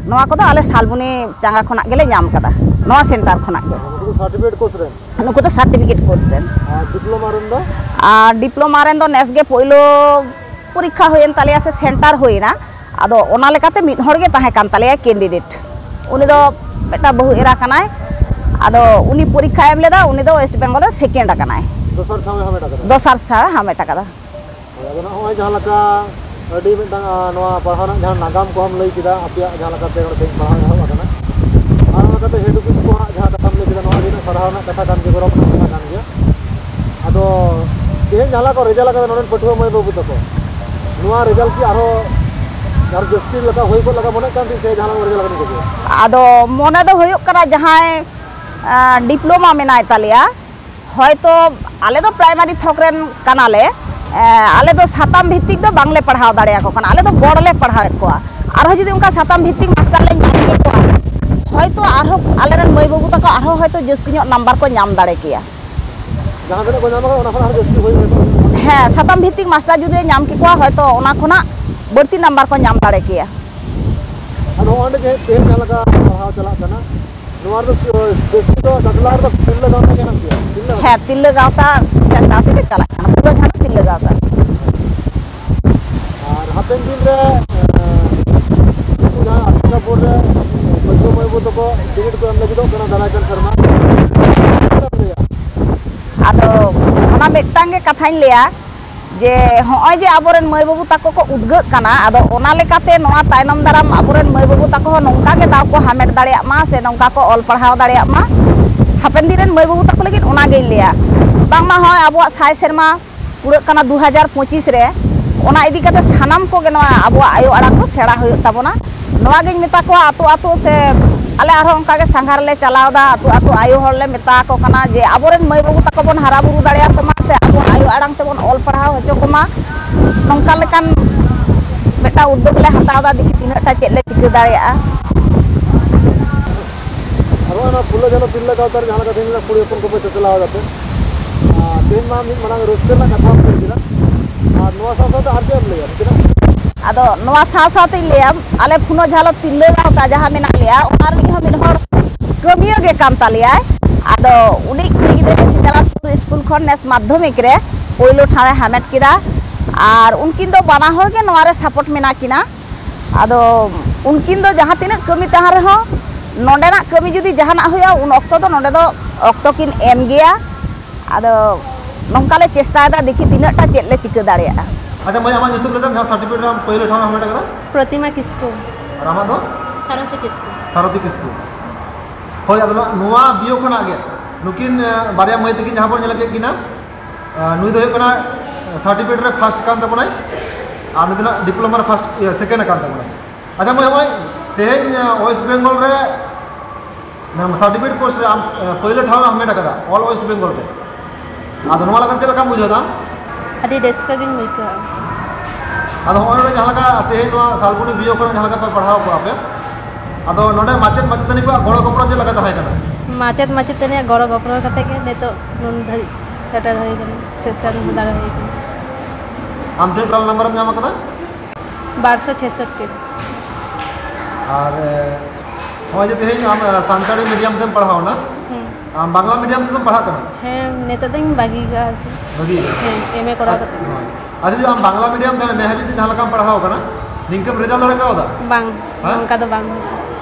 ᱱᱚᱣᱟ ᱠᱚᱫᱚ ᱟᱞᱮ ᱥᱟᱞᱵᱚᱱᱤ ᱪᱟᱸᱜᱟ ᱠᱷᱚᱱᱟᱜ ᱜᱮᱞᱮ ᱧᱟᱢ ᱠᱟᱫᱟ, ᱱᱚᱣᱟ ᱥᱮᱱᱴᱟᱨ ᱠᱷᱚᱱᱟᱜ ᱜᱮ᱾ ᱱᱩᱠᱩ ᱫᱚ ᱥᱟᱨᱴᱤᱯᱷᱤᱠᱮᱴ ᱠᱳᱨᱥ ᱨᱮᱱ᱾ ᱱᱩᱠᱩ ᱫᱚ ᱥᱟᱨᱴᱤᱯᱷᱤᱠᱮᱴ ᱠᱳᱨᱥ ᱨᱮᱱ᱾ ᱟᱨ ᱰᱤᱯᱞᱳᱢᱟ ᱨᱮᱱ ᱫᱚ? ᱟᱨ ᱰᱤᱯᱞᱳᱢᱟ ᱨᱮᱱ ᱫᱚ ᱱᱮᱥ ᱜᱮ ᱯᱳᱭᱞᱳ ᱯᱚᱨᱤᱠᱠᱷᱟ ᱦᱩᱭᱮᱱ ᱛᱟᱞᱮᱭᱟ ᱥᱮ ᱥᱮᱱᱴᱟᱨ ᱦᱩᱭᱮᱱᱟ᱾ ᱟᱫᱚ ᱚᱱᱟ ᱞᱮᱠᱟᱛᱮ ᱢᱤᱫ ᱦᱚᱲ ᱜᱮ ᱛᱟᱦᱮᱸ ᱠᱟᱱ ᱛᱟᱞᱮᱭᱟ ᱠᱮᱱᱰᱤᱰᱮᱴ᱾ ᱩᱱᱤ ᱫᱚ ᱢᱤᱫᱴᱟᱝ ᱵᱟᱹᱦᱩ ᱮᱨᱟ ᱠᱟᱱᱟᱭ᱾ ᱟᱫᱚ ᱩᱱᱤ ᱯᱚᱨᱤᱠᱠᱷᱟ ᱮᱢ ᱞᱮᱫᱟ, ᱩᱱᱤ ᱫᱚ ᱳᱭᱮᱥᱴ ᱵᱮᱝᱜᱚᱞ ᱨᱮ ᱥᱮᱠᱮᱱᱰ ᱟᱠᱟᱱᱟᱭ᱾ ᱫᱚᱥᱟᱨ ᱴᱷᱟᱶ ᱮ ᱦᱟᱢᱮᱴ ᱟᱠᱟᱫᱟ᱾ ᱫᱚᱥᱟᱨ ᱴᱷᱟᱶ ᱮ ᱦᱟᱢᱮᱴ ᱟᱠᱟᱫᱟ᱾ ᱦᱳᱭ, ᱟᱫᱚ ᱱᱚᱜᱼᱚᱭ ᱡᱟᱦᱟᱸ ᱞᱮᱠᱟ ᱟᱹᱰᱤ ᱢᱤᱫᱴᱟᱝ, ᱟᱸ, ᱱᱚᱣᱟ ᱯᱟᱲᱦᱟᱣ ᱨᱮᱱᱟᱜ ᱡᱟᱦᱟᱸ ᱱᱟᱜᱟᱢ ᱠᱚᱦᱚᱸᱢ ᱞᱟᱹᱭ ᱠᱮᱫᱟ, ᱟᱯᱮᱭᱟᱜ ᱡᱟᱦᱟᱸ ᱞᱮᱠᱟᱛᱮ ᱱᱚᱰᱮ ᱛᱮᱦᱮᱧ ᱯᱟᱲᱦᱟᱣ ᱮᱦᱚᱵ ᱟᱠᱟᱱᱟ, ᱟᱨ ᱚᱱᱟ ᱠᱟᱛᱮ ᱦᱮᱰ ᱚᱯᱷᱤᱥ ᱠᱚᱣᱟᱜ ᱡᱟᱦᱟᱸ ᱠᱟᱛᱷᱟᱢ ᱞᱟᱹᱭ ᱠᱮᱫᱟ, ᱱᱚᱣᱟ ᱟᱹᱰᱤ ᱥᱟᱨᱦᱟᱣ ᱨᱮᱱᱟᱜ ᱠᱟᱛᱷᱟ ᱠᱟᱱ ᱜᱮᱭᱟ, ᱜᱚᱨᱚᱵᱽ ᱨᱮᱱᱟᱜ ᱠᱟᱛᱷᱟ ᱠᱟᱱ ᱜᱮᱭᱟ᱾ ᱟᱫᱚ ᱛᱮᱦᱮᱧ ᱡᱟᱦᱟᱸ ᱞᱮᱠᱟ ᱠᱚ ᱨᱮᱡᱟᱞᱴ ᱟᱠᱟᱫᱟ ᱱᱚᱰᱮᱱ ᱯᱟᱹᱴᱷᱩᱣᱟᱹ ᱢᱟᱹᱭ ᱵᱟᱹᱵᱩ ᱛᱟᱠᱚ, ᱱᱚᱣᱟ ᱨᱮᱡᱟᱞᱴ ᱠᱤ ᱟᱨᱦᱚᱸ ᱟᱨ ᱡᱟᱹᱥᱛᱤ ᱞᱮᱠᱟ ᱦᱩᱭ ᱠᱚᱜ ᱞᱮᱠᱟ ᱢᱚᱱᱮᱜ ᱠᱟᱱ ᱛᱤᱧ ᱥᱮ ᱡᱟᱦᱟᱸ ᱞᱮᱠᱟ ᱨᱮᱡᱟᱞᱴ ᱟᱠᱟᱫᱟ ᱱᱤᱛᱚᱜ ᱫᱚ? ᱟᱫᱚ ᱢᱚᱱᱮ ᱫᱚ ᱦᱩᱭᱩᱜ ᱠᱟᱱᱟ, ᱡᱟᱦᱟᱸᱭ ᱰᱤᱯᱞᱳᱢᱟ ᱢᱮᱱᱟᱭ ᱛᱟᱞᱮᱭᱟ, ᱦᱚᱭᱛᱚ ᱟᱞᱮ ᱫᱚ ᱯᱨᱟᱭᱢᱟᱨᱤ ᱛᱷᱚᱠ ᱨᱮᱱ ᱠᱟᱱᱟᱞᱮ, ᱟᱞᱮ ᱫᱚ ᱥᱟᱛᱟᱢ ᱵᱷᱤᱛᱛᱤᱠ ᱫᱚ ᱵᱟᱝᱞᱮ ᱯᱟᱲᱦᱟᱣ ᱫᱟᱲᱮᱭᱟᱠᱚ ᱠᱟᱱᱟ, ᱟᱞᱮ ᱫᱚ ᱵᱚᱲ ᱞᱮ ᱯᱟᱲᱦᱟᱣᱮᱫ ᱠᱚᱣᱟ᱾ ᱟᱨᱦᱚᱸ ᱡᱩᱫᱤ ᱚᱱᱠᱟ ᱥᱟᱛᱟᱢ ᱵᱷᱤᱛᱛᱤᱠ ᱢᱟᱥᱴᱟᱨ ᱞᱮ ᱧᱟᱢ ᱠᱮᱠᱚᱣᱟ, ᱦᱚᱭᱛᱚ ᱟᱨᱦᱚᱸ ᱟᱞᱮᱨᱮᱱ ᱢᱟᱹᱭ ᱵᱟᱹᱵᱩ ᱛᱟᱠᱚ ᱟᱨᱦᱚᱸ ᱦᱚᱭᱛᱚ ᱡᱟᱹᱥᱛᱤ ᱧᱚᱜ ᱱᱟᱢᱵᱟᱨ ᱠᱚ ᱧᱟᱢ ᱫᱟᱲᱮ ᱠᱮᱭᱟ᱾ ᱡᱟᱦᱟᱸ ᱛᱤᱱᱟᱹᱜ ᱠᱚ ᱧᱟᱢ ᱟᱠᱟᱫᱟ, ᱚᱱᱟ ᱠᱷᱚᱱ ᱟᱨᱦᱚᱸ ᱡᱟᱹᱥᱛᱤ ᱦᱩᱭ ᱦᱩᱭ ᱠᱚᱜᱼᱟ᱾ ᱦᱮᱸ, ᱥᱟᱛᱟᱢ ᱵᱷᱤᱛᱛᱤᱠ ᱢᱟᱥᱴᱟᱨ ᱡᱩᱫᱤ ᱞᱮ ᱧᱟᱢ ᱠᱮᱠᱚᱣᱟ, ᱦᱚᱭᱛᱚ ᱚᱱᱟ ᱠᱷᱚᱱᱟᱜ ᱵᱟᱹᱲᱛᱤ ᱱᱟᱢᱵᱟᱨ ᱠᱚ ᱧᱟᱢ ᱫᱟᱲᱮ ᱠᱮᱭᱟ᱾ ᱟᱫᱚ ᱱᱚᱜᱼᱚᱭ ᱡᱮ ᱛᱮᱦᱮᱧ ᱡᱟᱦᱟᱸ ᱞᱮᱠᱟ ᱯᱟᱲᱦᱟᱣ ᱪᱟᱞᱟᱜ ᱠᱟᱱᱟ, ᱱᱚᱣᱟ ᱨᱮᱫᱚ ᱥᱩ-, ᱡᱟᱹᱥᱛᱤ ᱫᱚ ᱪᱟᱪᱞᱟᱣ ᱨᱮᱫᱚ ᱛᱤᱨᱞᱟᱹ ᱜᱟᱶᱛᱟ ᱜᱮ ᱦᱮᱱᱟᱜ ᱯᱮᱭᱟ? ᱛᱤᱨᱞᱟᱹ ᱦᱮᱸ, ᱛᱤᱨᱞᱟᱹ ᱜᱟᱶᱛᱟ ᱪᱟᱪᱞᱟᱣ ᱛᱮᱜᱮ ᱪᱟᱞᱟᱜ ᱠᱟᱱᱟ, ᱯᱩᱨᱟᱹ ᱡᱷᱟᱲᱠᱷᱚᱸᱰ ᱛᱤᱨᱞᱟᱹ ᱜᱟᱶᱛᱟ᱾ ᱟᱨ ᱦᱟᱯᱮᱱ ᱫᱤᱱ ᱨᱮ, ᱮᱸ, ᱩᱱᱠᱩ ᱡᱟᱦᱟᱸ ᱟᱥᱮᱠᱟ ᱵᱳᱨᱰ ᱨᱮ ᱯᱟᱹᱴᱷᱩᱣᱟᱹ ᱢᱟᱹᱭ ᱵᱟᱹᱵᱩ ᱛᱟᱠᱚ ᱵᱤᱱᱤᱰ ᱠᱚ ᱮᱢ ᱞᱟᱹᱜᱤᱫᱚᱜ ᱠᱟᱱᱟ ᱫᱟᱨᱟᱭ ᱠᱟᱱ ᱥᱮᱨᱢᱟ, ᱪᱮᱫ ᱮᱢ ᱞᱟᱹᱭᱟ? ᱟᱫᱚ ᱚᱱᱟ ᱢᱤᱫᱴᱟᱝ ᱜᱮ ᱠᱟᱛᱷᱟᱧ ᱞᱟᱹᱭᱟ, ᱡᱮ ᱦᱚᱸᱜᱼᱚᱭ ᱡᱮ ᱟᱵᱚᱨᱮᱱ ᱢᱟᱹᱭ ᱵᱟᱹᱵᱩ ᱛᱟᱠᱚ ᱠᱚ ᱩᱫᱽᱜᱟᱹᱜ ᱠᱟᱱᱟ, ᱟᱫᱚ ᱚᱱᱟ ᱞᱮᱠᱟᱛᱮ ᱱᱚᱣᱟ ᱛᱟᱭᱱᱚᱢ ᱫᱟᱨᱟᱢ ᱟᱵᱚᱨᱮᱱ ᱢᱟᱹᱭ ᱵᱟᱹᱵᱩ ᱛᱟᱠᱚ ᱦᱚᱸ ᱱᱚᱝᱠᱟ ᱜᱮ ᱫᱟᱣ ᱠᱚ ᱦᱟᱢᱮᱴ ᱫᱟᱲᱮᱭᱟᱜ ᱢᱟ ᱥᱮ ᱱᱚᱝᱠᱟ ᱠᱚ ᱚᱞ ᱯᱟᱲᱦᱟᱣ ᱫᱟᱲᱮᱭᱟᱜ ᱢᱟ᱾ ᱦᱟᱯᱮᱱ ᱫᱤᱱ ᱨᱮᱱ ᱢᱟᱹᱭ ᱵᱟᱹᱵᱩ ᱛᱟᱠᱚ ᱞᱟᱹᱜᱤᱫ ᱚᱱᱟᱜᱤᱧ ᱞᱟᱹᱭᱟ᱾ ᱵᱟᱝᱢᱟ ᱦᱚᱸᱜᱼᱚᱭ ᱟᱵᱚᱣᱟᱜ ᱥᱟᱭ ᱥᱮᱨᱢᱟ ᱯᱩᱨᱟᱹᱜ ᱠᱟᱱᱟ ᱫᱩ ᱦᱟᱡᱟᱨ ᱯᱚᱸᱪᱤᱥ ᱨᱮ, ᱚᱱᱟ ᱤᱫᱤ ᱠᱟᱛᱮ ᱥᱟᱱᱟᱢ ᱠᱚᱜᱮ ᱱᱚᱣᱟ ᱟᱵᱚᱣᱟᱜ ᱟᱭᱳ ᱟᱲᱟᱝ ᱫᱚ ᱥᱮᱬᱟ ᱦᱩᱭᱩᱜ ᱛᱟᱵᱚᱱᱟ᱾ ᱱᱚᱣᱟᱜᱤᱧ ᱢᱮᱛᱟ ᱠᱚᱣᱟ, ᱟᱹᱛᱩ ᱟᱹᱛᱩ ᱥᱮ ᱟᱞᱮ ᱟᱨᱦᱚᱸ ᱚᱱᱠᱟ ᱜᱮ ᱥᱟᱸᱜᱷᱟᱨ ᱞᱮ ᱪᱟᱞᱟᱣ ᱮᱫᱟ, ᱟᱹᱛᱩ ᱟᱹᱛᱩ ᱟᱭᱳ ᱦᱚᱲ ᱞᱮ ᱢᱮᱛᱟ ᱟᱠᱚ ᱠᱟᱱᱟ ᱡᱮ ᱟᱵᱚᱨᱮᱱ ᱢᱟᱹᱭ ᱵᱟᱹᱵᱩ ᱛᱟᱠᱚ ᱵᱚᱱ ᱦᱟᱨᱟ ᱵᱩᱨᱩ ᱫᱟᱲᱮᱭᱟᱠᱚ ᱢᱟ ᱥᱮ ᱟᱵᱚ ᱟᱭᱳ ᱟᱲᱟᱝ ᱛᱮᱵᱚᱱ ᱚᱞ ᱯᱟᱲᱦᱟᱣ ᱦᱚᱪᱚ ᱠᱚᱢᱟ᱾ ᱱᱚᱝᱠᱟ ᱞᱮᱠᱟᱱ ᱢᱤᱫᱴᱟᱝ ᱩᱫᱽᱫᱳᱜᱽ ᱞᱮ ᱦᱟᱛᱟᱣ ᱮᱫᱟ, ᱫᱮᱠᱷᱤ ᱛᱤᱱᱟᱹᱜ ᱴᱟ ᱪᱮᱫ ᱞᱮ ᱪᱤᱠᱟᱹ ᱫᱟᱲᱮᱭᱟᱜᱼᱟ᱾ ᱟᱵᱚ ᱚᱱᱟ ᱯᱷᱩᱞᱳ ᱡᱷᱟᱱᱳ ᱛᱤᱨᱞᱟᱹ ᱜᱟᱶᱛᱟ ᱨᱮ ᱡᱟᱦᱟᱸ ᱞᱮᱠᱟ ᱛᱮᱦᱮᱧ ᱠᱩᱲᱤ ᱦᱚᱯᱚᱱ ᱠᱚᱯᱮ ᱪᱟᱪᱞᱟᱣ ᱮᱫᱟ ᱯᱮ, ᱟᱨ ᱛᱮᱦᱮᱧ ᱢᱟ ᱢᱤᱫ ᱢᱟᱨᱟᱝ ᱨᱟᱹᱥᱠᱟᱹ ᱨᱮᱱᱟᱜ ᱠᱟᱛᱷᱟ ᱦᱩᱭ ᱠᱮᱫᱟ, ᱟᱨ ᱱᱚᱣᱟ ᱥᱟᱶ ᱥᱟᱶᱛᱮ ᱟᱨ ᱪᱮᱫ ᱮᱢ ᱞᱟᱹᱭᱟ ᱱᱩᱠᱤᱱᱟᱜ? ᱟᱫᱚ ᱱᱚᱣᱟ ᱥᱟᱶ ᱥᱟᱶᱛᱮᱧ ᱞᱟᱹᱭᱟ, ᱟᱞᱮ ᱯᱷᱩᱱᱳ ᱡᱷᱟᱞᱚ ᱛᱤᱨᱞᱟᱹ ᱜᱟᱶᱛᱟ ᱡᱟᱦᱟᱸ ᱢᱮᱱᱟᱜ ᱞᱮᱭᱟ, ᱚᱱᱟ ᱨᱤᱱᱤᱡ ᱦᱚᱸ ᱢᱤᱫ ᱦᱚᱲ ᱠᱟᱹᱢᱤᱭᱟᱹ ᱜᱮ ᱠᱟᱱ ᱛᱟᱞᱮᱭᱟᱭ᱾ ᱟᱫᱚ ᱩᱱᱤ ᱠᱩᱲᱤ ᱜᱤᱫᱽᱨᱟᱹ ᱜᱮ ᱥᱤᱫᱟᱲᱟᱛᱯᱩᱨ ᱥᱠᱩᱞ ᱠᱷᱚᱱ ᱱᱮᱥ ᱢᱟᱫᱽᱫᱷᱚᱢᱤᱠ ᱨᱮ ᱯᱳᱭᱞᱳ ᱴᱷᱟᱶ ᱮ ᱦᱟᱢᱮᱴ ᱠᱮᱫᱟ᱾ ᱟᱨ ᱩᱱᱠᱤᱱ ᱫᱚ ᱵᱟᱱᱟ ᱦᱚᱲ ᱜᱮ ᱱᱚᱣᱟ ᱨᱮ ᱥᱟᱯᱳᱨᱴ ᱢᱮᱱᱟᱜ ᱠᱤᱱᱟ᱾ ᱟᱫᱚ ᱩᱱᱠᱤᱱ ᱫᱚ ᱡᱟᱦᱟᱸ ᱛᱤᱱᱟᱹᱜ ᱠᱟᱹᱢᱤ ᱛᱟᱦᱮᱸ ᱨᱮᱦᱚᱸ, ᱱᱚᱰᱮᱱᱟᱜ ᱠᱟᱹᱢᱤ ᱡᱩᱫᱤ ᱡᱟᱦᱟᱱᱟᱜ ᱦᱩᱭᱩᱜᱼᱟ, ᱩᱱ ᱚᱠᱛᱚ ᱫᱚ ᱱᱚᱰᱮ ᱫᱚ ᱚᱠᱛᱚ ᱠᱤᱱ ᱮᱢ ᱜᱮᱭᱟ᱾ ᱟᱫᱚ ᱱᱚᱝᱠᱟ ᱞᱮ ᱪᱮᱥᱴᱟᱭᱮᱫᱟ, ᱫᱮᱠᱷᱤ ᱛᱤᱱᱟᱹᱜ ᱴᱟ ᱪᱮᱫ ᱞᱮ ᱪᱤᱠᱟᱹ ᱫᱟᱲᱮᱭᱟᱜᱼᱟ᱾ ᱟᱪᱪᱷᱟ ᱢᱟᱹᱭ, ᱟᱢᱟᱜ ᱧᱩᱛᱩᱢ ᱞᱟᱹᱭ ᱛᱟᱢ, ᱡᱟᱦᱟᱸ ᱥᱟᱨᱴᱤᱯᱷᱤᱠᱮᱴ ᱨᱮ ᱟᱢ ᱯᱳᱭᱞᱳ ᱴᱷᱟᱶ ᱮᱢ ᱦᱟᱢᱮᱴ ᱟᱠᱟᱫᱟ? ᱯᱨᱚᱛᱤᱢᱟ ᱠᱤᱥᱠᱩ᱾ ᱟᱨ ᱟᱢᱟᱜ ᱫᱚ? ᱥᱟᱨᱚᱛᱤ ᱠᱤᱥᱠᱩ᱾ ᱥᱟᱨᱚᱛᱤ ᱠᱤᱥᱠᱩ᱾ ᱦᱳᱭ, ᱟᱫᱚ ᱱᱚᱣᱟ, ᱱᱚᱣᱟ ᱵᱤᱭᱳ ᱠᱷᱚᱱᱟᱜ ᱜᱮ ᱱᱩᱠᱤᱱ, ᱮ, ᱵᱟᱨᱭᱟ ᱢᱟᱹᱭ ᱛᱟᱹᱠᱤᱱ ᱡᱟᱦᱟᱸ ᱵᱚᱱ ᱧᱮᱞ ᱠᱮᱫ ᱠᱤᱱᱟ, ᱟᱨ ᱱᱩᱭ ᱫᱚ ᱦᱩᱭᱩᱜ ᱠᱟᱱᱟ ᱥᱟᱨᱴᱤᱯᱷᱤᱠᱮᱴ ᱨᱮ ᱯᱷᱟᱥᱴ ᱠᱟᱱ ᱛᱟᱵᱚᱱᱟᱭ, ᱟᱨ ᱱᱩᱭ ᱫᱚ ᱱᱟᱜ ᱰᱤᱯᱞᱳᱢᱟ ᱨᱮ ᱯᱷᱟᱥᱴ, ᱤᱭᱟᱹ, ᱥᱮᱠᱮᱱᱰ ᱟᱠᱟᱱ ᱛᱟᱵᱚᱱᱟᱭ᱾ ᱟᱪᱪᱷᱟ ᱢᱟᱹᱭ, ᱱᱚᱜᱼᱚᱭ ᱛᱮᱦᱮᱧ ᱳᱭᱮᱥᱴ ᱵᱮᱝᱜᱚᱞ ᱨᱮ ᱥᱟᱨᱴᱤᱯᱷᱤᱠᱮᱴ ᱠᱳᱨᱥ ᱨᱮ ᱟᱢ ᱯᱳᱭᱞᱳ ᱴᱷᱟᱶ ᱮᱢ ᱦᱟᱢᱮᱴ ᱟᱠᱟᱫᱟ ᱚᱞ ᱳᱭᱮᱥᱴ ᱵᱮᱝᱜᱚᱞ ᱨᱮ᱾ ᱟᱫᱚ ᱱᱚᱣᱟ ᱞᱟᱹᱜᱤᱫ ᱪᱮᱫ ᱞᱮᱠᱟᱢ ᱵᱩᱡᱷᱟᱹᱣ ᱫᱟ? ᱟᱹᱰᱤ ᱨᱟᱹᱥᱠᱟᱹ ᱜᱤᱧ ᱟᱹᱭᱠᱟᱹᱣᱟ᱾ ᱟᱫᱚ ᱦᱚᱸᱜᱼᱚᱭ ᱱᱚᱰᱮ ᱡᱟᱦᱟᱸ ᱞᱮᱠᱟ ᱛᱮᱦᱮᱧ ᱱᱚᱣᱟ ᱥᱟᱞᱵᱚᱱᱤ ᱵᱤᱭᱳ ᱠᱷᱚᱱᱟᱜ ᱡᱟᱦᱟᱸ ᱞᱮᱠᱟ ᱯᱮ ᱯᱟᱲᱦᱟᱣ ᱠᱚᱣᱟ ᱯᱮ, ᱟᱫᱚ ᱱᱚᱰᱮ ᱢᱟᱪᱮᱫ ᱢᱟᱪᱮᱛᱟᱹᱱᱤ ᱠᱚᱣᱟᱜ ᱜᱚᱲᱚ ᱜᱚᱯᱚᱲᱚ ᱪᱮᱫ ᱞᱮᱠᱟ ᱛᱟᱦᱮᱸ ᱠᱟᱱᱟ? ᱢᱟᱪᱮᱫ ᱢᱟᱪᱮᱛᱟᱹᱱᱤᱭᱟᱜ ᱜᱚᱲᱚ ᱜᱚᱯᱚᱲᱚ ᱠᱟᱛᱮ ᱜᱮ ᱱᱤᱛᱚᱜ ᱱᱩᱱ ᱫᱷᱟᱹᱨᱤᱡ ᱥᱮᱴᱮᱨ ᱦᱩᱭ ᱠᱟᱱᱟ, ᱥᱮ ᱥᱮᱱ ᱦᱚᱸ ᱫᱟᱲᱮ ᱦᱩᱭ ᱠᱟᱱᱟ᱾ ᱟᱢ ᱛᱤᱱᱟᱹᱜ ᱨᱳᱞ ᱱᱟᱢᱵᱟᱨ ᱮᱢ ᱧᱟᱢ ᱟᱠᱟᱫᱟ? ᱵᱟᱨᱥᱚ ᱪᱷᱮᱥᱚᱴᱴᱤ᱾ ᱟᱨ ᱱᱚᱜᱼᱚᱭ ᱡᱮ ᱛᱮᱦᱮᱧ ᱟᱢ ᱥᱟᱱᱛᱟᱲᱤ ᱢᱤᱰᱤᱭᱟᱢ ᱛᱮᱢ ᱯᱟᱲᱦᱟᱣ ᱮᱱᱟ, ᱦᱮᱸ᱾ ᱟᱢ ᱵᱟᱝᱞᱟ ᱢᱤᱰᱤᱭᱟᱢ ᱛᱮᱫᱚᱢ ᱯᱟᱲᱦᱟᱜ ᱠᱟᱱᱟ? ᱦᱮᱸ, ᱱᱤᱛᱚᱜ ᱫᱚᱧ ᱵᱟᱹᱜᱤ ᱠᱟᱜᱼᱟ ᱟᱨᱠᱤ᱾ ᱵᱟᱹᱜᱤ ᱠᱟᱜᱼᱟ? ᱦᱮᱸ, ᱮᱢ ᱮ ᱠᱚᱨᱟᱣ ᱠᱟᱛᱮ᱾ ᱟᱪᱪᱷᱟ, ᱡᱩᱫᱤ ᱟᱢ ᱵᱟᱝᱞᱟ ᱢᱤᱰᱤᱭᱟᱢ ᱛᱮ ᱱᱮ ᱦᱟᱹᱵᱤᱡ ᱛᱮ ᱡᱟᱦᱟᱸ ᱞᱮᱠᱟᱢ ᱯᱟᱲᱦᱟᱣ ᱠᱟᱱᱟ, ᱱᱤᱝᱠᱟᱹᱢ ᱨᱮᱡᱟᱞᱴ ᱫᱟᱲᱮ ᱠᱟᱣᱫᱟ? ᱵᱟᱝ, ᱦᱮᱸ? ᱚᱱᱠᱟ ᱫᱚ ᱵᱟᱝ ᱦᱩᱭᱩᱜᱼᱟ᱾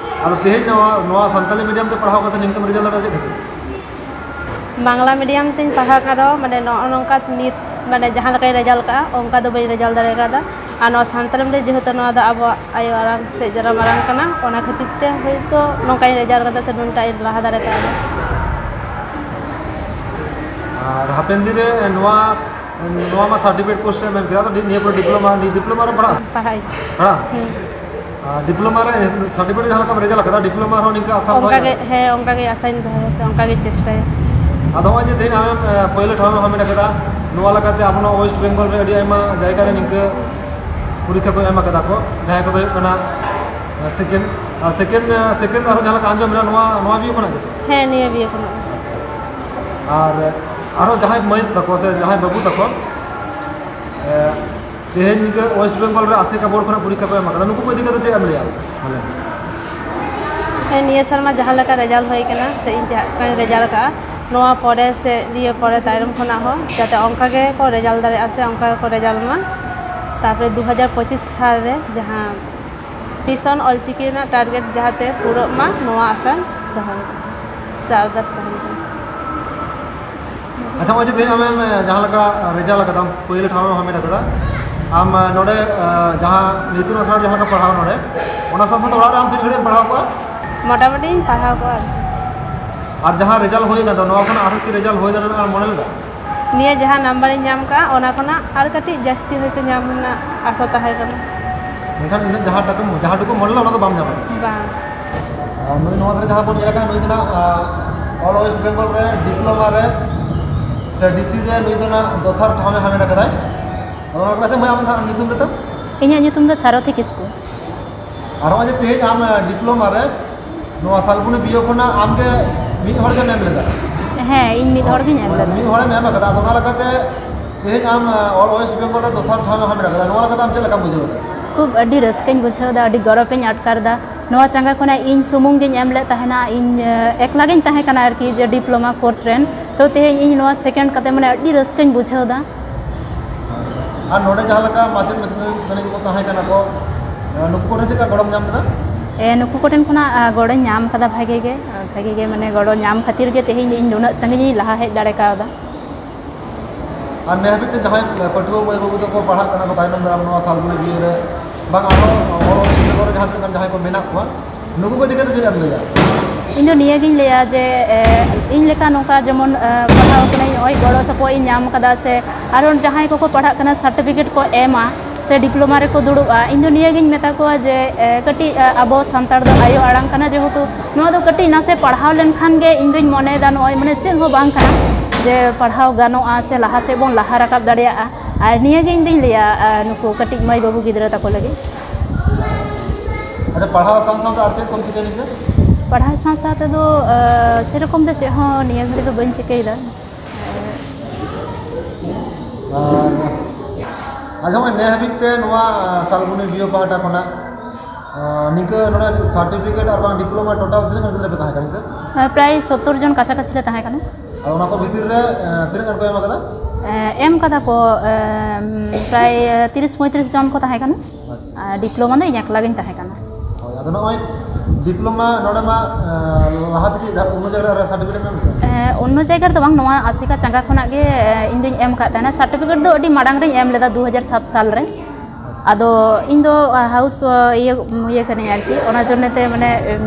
ᱟᱫᱚ ᱛᱮᱦᱮᱧ ᱱᱚᱣᱟ, ᱱᱚᱣᱟ ᱥᱟᱱᱛᱟᱞᱤ ᱢᱤᱰᱤᱭᱟᱢ ᱛᱮ ᱯᱟᱲᱦᱟᱣ ᱠᱟᱛᱮ ᱱᱤᱝᱠᱟᱹᱢ ᱨᱮᱡᱟᱞᱴ ᱫᱟᱲᱮ ᱪᱮᱫ ᱠᱷᱟᱹᱛᱤᱨ? ᱵᱟᱝᱞᱟ ᱢᱤᱰᱤᱭᱟᱢ ᱛᱤᱧ ᱯᱟᱲᱦᱟᱣ ᱠᱟᱱ ᱨᱮᱦᱚᱸ, ᱢᱟᱱᱮ, ᱱᱚᱜᱼᱚ ᱱᱚᱝᱠᱟ ᱱᱤᱛ, ᱢᱟᱱᱮ, ᱡᱟᱦᱟᱸ ᱞᱮᱠᱟᱧ ᱨᱮᱡᱟᱞᱴ ᱠᱟᱜᱼᱟ, ᱚᱱᱠᱟ ᱫᱚ ᱵᱟᱹᱧ ᱨᱮᱡᱟᱞᱴ ᱫᱟᱲᱮ ᱠᱟᱣᱫᱟ᱾ ᱟᱨ ᱱᱚᱣᱟ ᱥᱟᱱᱛᱟᱲᱤ ᱢᱤᱰᱤᱭᱟᱢ ᱡᱮᱦᱮᱛᱩ ᱱᱚᱣᱟ ᱫᱚ ᱟᱵᱚᱣᱟᱜ ᱟᱭᱳ ᱟᱲᱟᱝ ᱥᱮ ᱡᱟᱱᱟᱢ ᱟᱲᱟᱝ ᱠᱟᱱᱟ, ᱚᱱᱟ ᱠᱷᱟᱹᱛᱤᱨ ᱛᱮ ᱦᱳᱭᱛᱳ ᱱᱚᱝᱠᱟᱧ ᱨᱮᱡᱟᱞᱴ ᱠᱟᱫᱟ ᱥᱮ ᱱᱩᱱᱴᱟᱜ ᱤᱧ ᱞᱟᱦᱟ ᱫᱟᱲᱮ ᱠᱟᱣᱫᱟ᱾ ᱟᱨ ᱦᱟᱯᱮᱱ ᱫᱤᱱ ᱨᱮ ᱱᱚᱣᱟ, ᱱᱚᱣᱟ ᱢᱟ ᱥᱟᱨᱴᱤᱯᱷᱤᱠᱮᱴ ᱠᱳᱨᱥ ᱨᱮ ᱢᱮᱱ ᱠᱮᱫᱟ, ᱟᱫᱚ ᱱᱤᱭᱟᱹ ᱯᱚᱨᱮ ᱰᱤᱯᱞᱳᱢᱟ, ᱱᱤᱭᱟᱹ ᱰᱤᱯᱞᱳᱢᱟ ᱨᱮ ᱯᱟᱲᱦᱟᱜ? ᱯᱟᱲᱦᱟᱜ ᱤᱧ᱾ ᱯᱟᱲᱦᱟᱜ? ᱦᱩᱸ᱾ ᱟᱨ ᱰᱤᱯᱞᱳᱢᱟ ᱨᱮ ᱥᱟᱨᱴᱤᱯᱷᱤᱠᱮᱴ ᱡᱟᱦᱟᱸ ᱞᱮᱠᱟᱢ ᱨᱮᱡᱟᱞᱴ ᱟᱠᱟᱫᱟ, ᱰᱤᱯᱞᱳᱢᱟ ᱨᱮᱦᱚᱸ ᱱᱤᱝᱠᱟ ᱟᱥᱟᱢ ᱚᱱᱠᱟ ᱫᱚᱦᱚᱭ ᱜᱮ, ᱠᱟᱫᱟ? ᱦᱮᱸ, ᱚᱱᱠᱟ ᱜᱮ ᱟᱥᱟᱧ ᱫᱚᱦᱚᱭᱟ ᱥᱮ ᱚᱱᱠᱟ ᱜᱮ ᱪᱮᱥᱴᱟᱭᱟ᱾ ᱟᱫᱚ ᱱᱚᱜᱼᱚᱭ ᱡᱮ ᱛᱮᱦᱮᱧ ᱟᱢᱮᱢ, ᱮ, ᱯᱳᱭᱞᱳ ᱴᱷᱟᱶ ᱮᱢ ᱦᱟᱢᱮᱴ ᱟᱠᱟᱫᱟ, ᱱᱚᱣᱟ ᱞᱮᱠᱟᱛᱮ ᱟᱵᱚ ᱱᱚᱣᱟ ᱳᱭᱮᱥᱴ ᱵᱮᱝᱜᱚᱞ ᱨᱮ ᱟᱹᱰᱤ ᱟᱭᱢᱟ ᱡᱟᱭᱜᱟ ᱨᱮ ᱱᱤᱝᱠᱟᱹ ᱯᱚᱨᱤᱠᱠᱷᱟ ᱠᱚ ᱮᱢ ᱟᱠᱟᱫᱟ ᱠᱚ, ᱡᱟᱦᱟᱸᱭ ᱠᱚᱫᱚ ᱦᱩᱭᱩᱜ ᱠᱟᱱᱟ, ᱮ, ᱥᱮᱠᱮᱱᱰ, ᱟᱨ ᱥᱮᱠᱮᱱᱰ, ᱮ, ᱥᱮᱠᱮᱱᱰ ᱟᱨᱦᱚᱸ ᱡᱟᱦᱟᱸ ᱞᱮᱠᱟ ᱟᱸᱡᱚᱢ ᱢᱮᱱᱟᱜᱼᱟ, ᱱᱚᱣᱟ, ᱱᱚᱣᱟ ᱵᱤᱭᱩ ᱠᱷᱚᱱᱟᱜ ᱜᱮᱛᱚ? ᱦᱮᱸ, ᱱᱤᱭᱟᱹ ᱵᱤᱭᱩ ᱠᱷᱚᱱᱟᱜ ᱜᱮ᱾ ᱟᱪᱪᱷᱟ, ᱟᱪᱪᱷᱟ᱾ ᱟᱨ ᱟᱨᱦᱚᱸ ᱡᱟᱦᱟᱸᱭ ᱢᱟᱹᱭ ᱛᱟᱠᱚ ᱥᱮ ᱡᱟᱦᱟᱸᱭ ᱵᱟᱹᱵᱩ ᱛᱟᱠᱚ, ᱮ, ᱛᱮᱦᱮᱧ ᱱᱤᱝᱠᱟᱹ ᱳᱭᱮᱥᱴ ᱵᱮᱝᱜᱚᱞ ᱨᱮ ᱟᱥᱮᱠᱟ ᱵᱳᱨᱰ ᱠᱷᱚᱱᱟᱜ ᱯᱚᱨᱤᱠᱠᱷᱟ ᱠᱚ ᱮᱢ ᱟᱠᱟᱫᱟ, ᱱᱩᱠᱩ ᱠᱚ ᱤᱫᱤ ᱠᱟᱛᱮ ᱪᱮᱫ ᱮᱢ ᱞᱟᱹᱭᱟ? ᱦᱮᱸ, ᱱᱤᱭᱟᱹ ᱥᱮᱨᱢᱟ ᱡᱟᱦᱟᱸ ᱞᱮᱠᱟ ᱨᱮᱡᱟᱞᱴ ᱦᱩᱭ ᱠᱟᱱᱟ ᱥᱮ ᱤᱧ ᱡᱟᱦᱟᱸ ᱞᱮᱠᱟᱧ ᱨᱮᱡᱟᱞᱴ ᱟᱠᱟᱫᱼᱟ, ᱱᱚᱣᱟ ᱯᱚᱨᱮ ᱥᱮ ᱱᱤᱭᱟᱹ ᱯᱚᱨᱮ ᱛᱟᱭᱱᱚᱢ ᱠᱷᱚᱱᱟᱜ ᱦᱚᱸ ᱡᱟᱛᱮ ᱚᱱᱠᱟ ᱜᱮᱠᱚ ᱨᱮᱡᱟᱞᱴ ᱫᱟᱲᱮᱭᱟᱜᱼᱟ ᱥᱮ ᱚᱱᱠᱟ ᱜᱮᱠᱚ ᱨᱮᱡᱟᱞᱴ ᱢᱟ᱾ ᱛᱟᱨᱯᱚᱨᱮ ᱫᱩ ᱦᱟᱡᱟᱨ ᱯᱚᱸᱪᱤᱥ ᱥᱟᱞ ᱨᱮ ᱡᱟᱦᱟᱸ ᱢᱤᱥᱚᱱ ᱚᱞᱪᱤᱠᱤ ᱨᱮᱱᱟᱜ ᱴᱟᱨᱜᱮᱴ ᱡᱟᱦᱟᱸᱛᱮ ᱯᱩᱨᱟᱹᱜ ᱢᱟ, ᱱᱚᱣᱟ ᱟᱥᱟᱧ ᱫᱚᱦᱚᱭᱮᱫᱟ ᱥᱮ ᱟᱨᱫᱟᱥ ᱛᱟᱦᱮᱱ ᱠᱟᱱᱟ᱾ ᱟᱪᱪᱷᱟ, ᱱᱚᱜᱼᱚᱭ ᱡᱮ ᱛᱮᱦᱮᱧ ᱟᱢᱮᱢ, ᱮ, ᱡᱟᱦᱟᱸ ᱞᱮᱠᱟ ᱨᱮᱡᱟᱞᱴ ᱟᱠᱟᱫᱟᱢ, ᱯᱳᱭᱞᱳ ᱴᱷᱟᱶ ᱮᱢ ᱦᱟᱢᱮᱴ ᱟᱠᱟᱫᱟ, ᱟᱢ, ᱮ, ᱱᱚᱰᱮ, ᱮ, ᱡᱟᱦᱟᱸ ᱤᱛᱩᱱ ᱟᱥᱲᱟ ᱨᱮ ᱡᱟᱦᱟᱸ ᱞᱮᱠᱟ ᱯᱟᱲᱦᱟᱣ ᱱᱚᱰᱮ, ᱚᱱᱟ ᱥᱟᱶ ᱥᱟᱶᱛᱮ ᱚᱲᱟᱜ ᱨᱮ ᱟᱢ ᱛᱤᱱ ᱜᱷᱟᱹᱲᱤᱡ ᱮᱢ ᱯᱟᱲᱦᱟᱣ ᱠᱚᱣᱟ? ᱢᱚᱴᱟᱢᱩᱴᱤᱧ ᱯᱟᱲᱦᱟᱣ ᱠᱚᱣᱟ ᱟᱨᱠᱤ᱾ ᱟᱨ ᱡᱟᱦᱟᱸ ᱨᱮᱡᱟᱞᱴ ᱦᱩᱭ ᱟᱠᱟᱱ ᱛᱟᱢᱟ, ᱱᱚᱣᱟ ᱠᱷᱚᱱ ᱟᱨᱦᱚᱸ ᱠᱤ ᱨᱮᱡᱟᱞᱴ ᱦᱩᱭ ᱫᱟᱲᱮᱭᱟᱜᱼᱟ ᱢᱚᱱᱮ ᱞᱮᱫᱟ? ᱱᱤᱭᱟᱹ ᱡᱟᱦᱟᱸ ᱱᱟᱢᱵᱟᱨᱤᱧ ᱧᱟᱢ ᱠᱟᱜᱼᱟ, ᱚᱱᱟ ᱠᱷᱚᱱᱟᱜ ᱟᱨ ᱠᱟᱹᱴᱤᱡ ᱡᱟᱹᱥᱛᱤ ᱦᱚᱭᱛᱳ ᱧᱟᱢ ᱨᱮᱱᱟᱜ ᱟᱥᱟ ᱛᱟᱦᱮᱸ ᱠᱟᱱᱟ᱾ ᱢᱮᱱᱠᱷᱟᱱ ᱤᱱᱟᱹᱜ ᱡᱟᱦᱟᱸ ᱴᱟᱠᱟ, ᱡᱟᱦᱟᱸ ᱴᱩᱠᱩ ᱢᱚᱱᱮ ᱞᱮᱫᱟ, ᱚᱱᱟ ᱫᱚ ᱵᱟᱢ ᱧᱟᱢ ᱟᱠᱟᱫᱟ? ᱵᱟᱝ᱾ ᱟᱨ ᱱᱩᱭ ᱱᱚᱣᱟ ᱫᱷᱟᱨᱮ ᱡᱟᱦᱟᱸ ᱵᱚᱱ ᱧᱮᱞ ᱟᱠᱟᱫ, ᱱᱩᱭ ᱫᱚ ᱱᱟᱜ, ᱟᱸ, All West Bengal ᱨᱮ ᱰᱤᱯᱞᱳᱢᱟ ᱨᱮ ᱥᱮ ᱰᱤᱥᱤ ᱨᱮ ᱱᱩᱭ ᱫᱚ ᱱᱟᱜ ᱫᱚᱥᱟᱨ ᱴᱷᱟᱶ ᱮ ᱦᱟᱢᱮᱴ ᱟᱠᱟᱫᱟᱭ᱾ ᱟᱫᱚ ᱚᱱᱟ ᱠᱟᱛᱷᱟ ᱥᱮ, ᱢᱟᱹᱭ, ᱟᱢ ᱫᱚ ᱧᱩᱛᱩᱢ ᱞᱟᱹᱭ ᱛᱟᱢ? ᱤᱧᱟᱹᱜ ᱧᱩᱛᱩᱢ ᱫᱚ ᱥᱟᱨᱚᱛᱷᱤ ᱠᱤᱥᱠᱩ᱾ ᱟᱨ ᱱᱚᱜᱼᱚᱭ ᱡᱮ ᱛᱮᱦᱮᱧ ᱟᱢ, ᱟᱸ, ᱰᱤᱯᱞᱳᱢᱟ ᱨᱮ ᱱᱚᱣᱟ ᱥᱟᱞᱵᱚᱱᱤ ᱵᱤᱭᱳ ᱠᱷᱚᱱᱟᱜ ᱟᱢ ᱜᱮ ᱢᱤᱫ ᱦᱚᱲ ᱜᱮᱢ ᱮᱢ ᱞᱮᱫᱟ? ᱦᱮᱸ, ᱤᱧ ᱢᱤᱫ ᱦᱚᱲ ᱜᱤᱧ ᱮᱢ ᱢᱟᱱᱮ ᱞᱮᱫᱟ᱾ ᱢᱤᱫ ᱦᱚᱲᱮᱢ ᱮᱢ ᱟᱠᱟᱫᱟ, ᱟᱫᱚ ᱚᱱᱟ ᱞᱮᱠᱟᱛᱮ ᱛᱮᱦᱮᱧ ᱟᱢ, ᱟᱸ, All West Bengal ᱨᱮ ᱫᱚᱥᱟᱨ ᱴᱷᱟᱶ ᱮᱢ ᱦᱟᱢᱮᱴ ᱟᱠᱟᱫᱟ, ᱱᱚᱣᱟ ᱞᱮᱠᱟᱛᱮ ᱟᱢ ᱪᱮᱫ ᱞᱮᱠᱟᱢ ᱵᱩᱡᱷᱟᱹᱣ ᱮᱫᱟ? ᱠᱷᱩᱵ ᱟᱹᱰᱤ ᱨᱟᱹᱥᱠᱟᱹᱧ ᱵᱩᱡᱷᱟᱹᱣ ᱮᱫᱟ, ᱟᱹᱰᱤ ᱜᱚᱨᱚᱵᱽ ᱤᱧ ᱟᱴᱠᱟᱨ ᱮᱫᱟ᱾ ᱱᱚᱣᱟ ᱪᱟᱸᱜᱟ ᱠᱷᱚᱱᱟᱜ ᱤᱧ ᱥᱩᱢᱩᱝ ᱜᱤᱧ ᱮᱢ ᱞᱮᱫ ᱛᱟᱦᱮᱱᱟ, ᱤᱧ, ᱮ, ᱮᱠᱞᱟ ᱜᱤᱧ ᱛᱟᱦᱮᱸ ᱠᱟᱱᱟ ᱟᱨᱠᱤ, ᱡᱮ ᱰᱤᱯᱞᱳᱢᱟ ᱠᱳᱨᱥ ᱨᱮᱱ᱾ ᱛᱚ, ᱛᱮᱦᱮᱧ ᱤᱧ ᱱᱚᱣᱟ ᱥᱮᱠᱮᱱᱰ ᱠᱟᱛᱮ, ᱢᱟᱱᱮ, ᱟᱹᱰᱤ ᱨᱟᱹᱥᱠᱟᱹᱧ ᱵᱩᱡᱷᱟᱹᱣ ᱮᱫᱟ᱾ ᱟᱪᱪᱷᱟ᱾ ᱟᱨ ᱱᱚᱰᱮ ᱡᱟᱦᱟᱸ ᱞᱮᱠᱟ ᱢᱟᱪᱮᱫ ᱢᱟᱪᱮᱛᱟᱹᱱᱤ ᱠᱚ ᱛᱟᱦᱮᱸ ᱠᱟᱱᱟ ᱠᱚ, ᱮ, ᱱᱩᱠᱩ ᱠᱚᱴᱷᱮᱱ ᱪᱮᱫ ᱞᱮᱠᱟ ᱜᱚᱲᱚᱢ ᱧᱟᱢ ᱞᱮᱫᱟ? ᱮ, ᱱᱩᱠᱩ ᱠᱚᱴᱷᱮᱱ ᱠᱷᱚᱱᱟᱜ, ᱟ, ᱜᱚᱲᱚᱧ ᱧᱟᱢ ᱠᱟᱫᱟ ᱵᱷᱟᱜᱮ ᱜᱮ, ᱟ, ᱵᱷᱟᱜᱮ ᱜᱮ, ᱢᱟᱱᱮ, ᱜᱚᱲᱚ ᱧᱟᱢ ᱠᱷᱟᱹᱛᱤᱨ ᱜᱮ ᱛᱮᱦᱮᱧ ᱤᱧ ᱱᱩᱱᱟᱹᱜ ᱥᱟᱺᱜᱤᱧᱤᱧ ᱞᱟᱦᱟ ᱦᱮᱡ ᱫᱟᱲᱮ ᱠᱟᱣᱫᱟ᱾ ᱟᱨ ᱱᱮ ᱦᱟᱹᱵᱤᱡ ᱛᱮ ᱡᱟᱦᱟᱸᱭ ᱯᱟᱹᱴᱷᱩᱣᱟᱹ ᱢᱟᱹᱭ ᱵᱟᱹᱵᱩ ᱛᱟᱠᱚ ᱯᱟᱲᱦᱟᱜ ᱠᱟᱱᱟ ᱠᱚ ᱛᱟᱭᱱᱚᱢ ᱫᱟᱨᱟᱢ ᱱᱚᱣᱟ ᱥᱟᱞᱵᱚᱱᱤ ᱵᱤᱭᱳ ᱨᱮ, ᱵᱟᱝ ᱟᱨᱦᱚᱸ ᱚᱞ ᱚᱞᱪᱤᱠᱤ ᱠᱚᱨᱮ ᱡᱟᱦᱟᱸ ᱛᱤᱱᱟᱹᱜ ᱜᱟᱱ ᱡᱟᱦᱟᱸᱭ ᱠᱚ ᱢᱮᱱᱟᱜ ᱠᱚᱣᱟ, ᱱᱩᱠᱩ ᱠᱚ ᱤᱫᱤ ᱠᱟᱛᱮ ᱪᱮᱫ ᱮᱢ ᱞᱟᱹᱭᱟ? ᱤᱧ ᱫᱚ ᱱᱤᱭᱟᱹᱜᱤᱧ ᱞᱟᱹᱭᱟ ᱡᱮ, ᱮ, ᱤᱧ ᱞᱮᱠᱟ ᱱᱚᱝᱠᱟ ᱡᱮᱢᱚᱱ, ᱮ, ᱯᱟᱲᱦᱟᱣ ᱠᱟᱹᱱᱟᱹᱧ, ᱱᱚᱜᱼᱚᱭ ᱜᱚᱲᱚ ᱥᱚᱯᱚᱦᱚᱫ ᱤᱧ ᱧᱟᱢ ᱠᱟᱫᱟ, ᱥᱮ ᱟᱨᱚ ᱡᱟᱦᱟᱸᱭ ᱠᱚᱠᱚ ᱯᱟᱲᱦᱟᱜ ᱠᱟᱱᱟ ᱥᱟᱨᱴᱤᱯᱷᱤᱠᱮᱴ ᱠᱚ ᱮᱢᱟ, ᱥᱮ ᱰᱤᱯᱞᱳᱢᱟ ᱨᱮᱠᱚ ᱫᱩᱲᱩᱵᱼᱟ, ᱤᱧ ᱫᱚ ᱱᱤᱭᱟᱹᱜᱤᱧ ᱢᱮᱛᱟ ᱠᱚᱣᱟ ᱡᱮ, ᱮ, ᱠᱟᱹᱴᱤᱡ, ᱮ, ᱟᱵᱚ ᱥᱟᱱᱛᱟᱲ ᱫᱚ ᱟᱭᱳ ᱟᱲᱟᱝ ᱠᱟᱱᱟ, ᱡᱮᱦᱮᱛᱩ ᱱᱚᱣᱟ ᱫᱚ ᱠᱟᱹᱴᱤᱡ ᱱᱟᱥᱮ ᱯᱟᱲᱦᱟᱣ ᱞᱮᱱᱠᱷᱟᱱ ᱜᱮ ᱤᱧ ᱫᱩᱧ ᱢᱚᱱᱮᱭᱮᱫᱟ ᱱᱚᱜᱼᱚᱭ ᱢᱟᱱᱮ ᱪᱮᱫ ᱦᱚᱸ ᱵᱟᱝ ᱠᱟᱱᱟ, ᱡᱮ ᱯᱟᱲᱦᱟᱣ ᱜᱟᱱᱚᱜᱼᱟ ᱥᱮ ᱞᱟᱦᱟ ᱥᱮᱫ ᱵᱚᱱ ᱞᱟᱦᱟ ᱨᱟᱠᱟᱵ ᱫᱟᱲᱮᱭᱟᱜᱼᱟ᱾ ᱟᱨ ᱱᱤᱭᱟᱹ ᱜᱮ ᱤᱧ ᱫᱩᱧ ᱞᱟᱹᱭᱟ, ᱟᱨ ᱱᱩᱠᱩ ᱠᱟᱹᱴᱤᱡ ᱢᱟᱹᱭ ᱵᱟᱹᱵᱩ ᱜᱤᱫᱽᱨᱟᱹ ᱛᱟᱠᱚ ᱞᱟᱹᱜᱤᱫ᱾ ᱟᱪᱪᱷᱟ, ᱯᱟᱲᱦᱟᱣ ᱥᱟᱶ ᱥᱟᱶᱛᱮ ᱟᱨ ᱪᱮᱫ ᱠᱚᱢ ᱪᱤᱠᱟᱹᱭ ᱱᱤᱡᱮ? ᱯᱟᱲᱦᱟᱣ ᱥᱟᱶ ᱥᱟᱶ ᱛᱮᱫᱚ, ᱟᱨ, ᱥᱮᱨᱚᱠᱚᱢ ᱫᱚ ᱪᱮᱫ ᱦᱚᱸ ᱱᱤᱭᱟᱹ ᱜᱷᱟᱹᱲᱤᱡ ᱫᱚ ᱵᱟᱹᱧ ᱪᱤᱠᱟᱹᱭᱮᱫᱟ᱾ ᱟᱨ ᱟᱪᱪᱷᱟ, ᱱᱚᱜᱼᱚᱭ ᱱᱮ ᱦᱟᱹᱵᱤᱡ ᱛᱮ ᱱᱚᱣᱟ, ᱟᱨ, ᱥᱟᱞᱵᱚᱱᱤ ᱵᱤᱭᱳ ᱯᱟᱦᱴᱟ ᱠᱷᱚᱱᱟᱜ, ᱟᱨ, ᱱᱤᱝᱠᱟᱹ ᱱᱚᱰᱮ ᱥᱟᱨᱴᱤᱯᱷᱤᱠᱮᱴ ᱟᱨ ᱵᱟᱝ ᱰᱤᱯᱞᱳᱢᱟ ᱴᱳᱴᱟᱞ ᱛᱤᱱᱟᱹᱜ ᱜᱟᱱ ᱜᱤᱫᱽᱨᱟᱹ ᱯᱮ ᱛᱟᱦᱮᱸ ᱠᱟᱱᱟ ᱱᱤᱝᱠᱟᱹ? ᱟᱨ, ᱯᱨᱟᱭ ᱥᱚᱛᱛᱚᱨ ᱡᱚᱱ ᱠᱟᱪᱷᱟ ᱠᱟᱪᱷᱤ ᱞᱮ ᱛᱟᱦᱮᱸ ᱠᱟᱱᱟ᱾ ᱟᱨ ᱚᱱᱟ ᱠᱚ ᱵᱷᱤᱛᱤᱨ ᱨᱮ, ᱟᱨ, ᱛᱤᱱᱟᱹᱜ ᱜᱟᱱ ᱠᱚ ᱮᱢ ᱟᱠᱟᱫᱟ? ᱮ, ᱮᱢ ᱠᱟᱫᱟ ᱠᱚ, ᱮ, ᱯᱨᱟᱭ ᱛᱤᱨᱤᱥ ᱯᱚᱸᱭᱛᱨᱤᱥ ᱡᱚᱱ ᱠᱚ ᱛᱟᱦᱮᱸ ᱠᱟᱱᱟ᱾ ᱟᱪᱪᱷᱟ᱾ ᱟᱨ ᱰᱤᱯᱞᱳᱢᱟ ᱫᱚ ᱤᱧ ᱮᱠᱞᱟ ᱜᱤᱧ ᱛᱟᱦᱮᱸ ᱠᱟᱱᱟ᱾ ᱦᱳᱭ, ᱟᱫᱚ ᱱᱚᱜᱼᱚᱭ ᱰᱤᱯᱞᱳᱢᱟ ᱱᱚᱰᱮ ᱢᱟ, ᱮ, ᱞᱟᱦᱟ ᱛᱮᱜᱮ ᱡᱟᱦᱟᱸ ᱚᱱᱱᱚ ᱡᱟᱭᱜᱟ ᱨᱮ ᱥᱟᱨᱴᱤᱯᱷᱤᱠᱮᱴ ᱮᱢ ᱠᱮᱫᱟ? ᱮ, ᱚᱱᱱᱚ ᱡᱟᱭᱜᱟ ᱨᱮᱫᱚ ᱵᱟᱝ, ᱱᱚᱣᱟ ᱟᱥᱮᱠᱟ ᱪᱟᱸᱜᱟ ᱠᱷᱚᱱᱟᱜ ᱜᱮ, ᱮ, ᱤᱧ ᱫᱩᱧ ᱮᱢ ᱟᱠᱟᱫ ᱛᱟᱦᱮᱱᱟ᱾ ᱥᱟᱨᱴᱤᱯᱷᱤᱠᱮᱴ ᱫᱚ ᱟᱹᱰᱤ ᱢᱟᱲᱟᱝ ᱨᱤᱧ ᱮᱢ ᱞᱮᱫᱟ, ᱫᱩ ᱦᱟᱡᱟᱨ ᱥᱟᱛ ᱥᱟᱞ ᱨᱮ᱾ ᱟᱫᱚ ᱤᱧ ᱫᱚ, ᱟ, ᱦᱟᱣᱩᱥ, ᱟ, ᱤᱭᱟᱹ, ᱤᱭᱟᱹ ᱠᱟᱹᱱᱟᱹᱧ ᱟᱨᱠᱤ, ᱚᱱᱟ ᱡᱚᱱᱱᱮ ᱛᱮ ᱢᱟᱱᱮ, ᱮᱢ,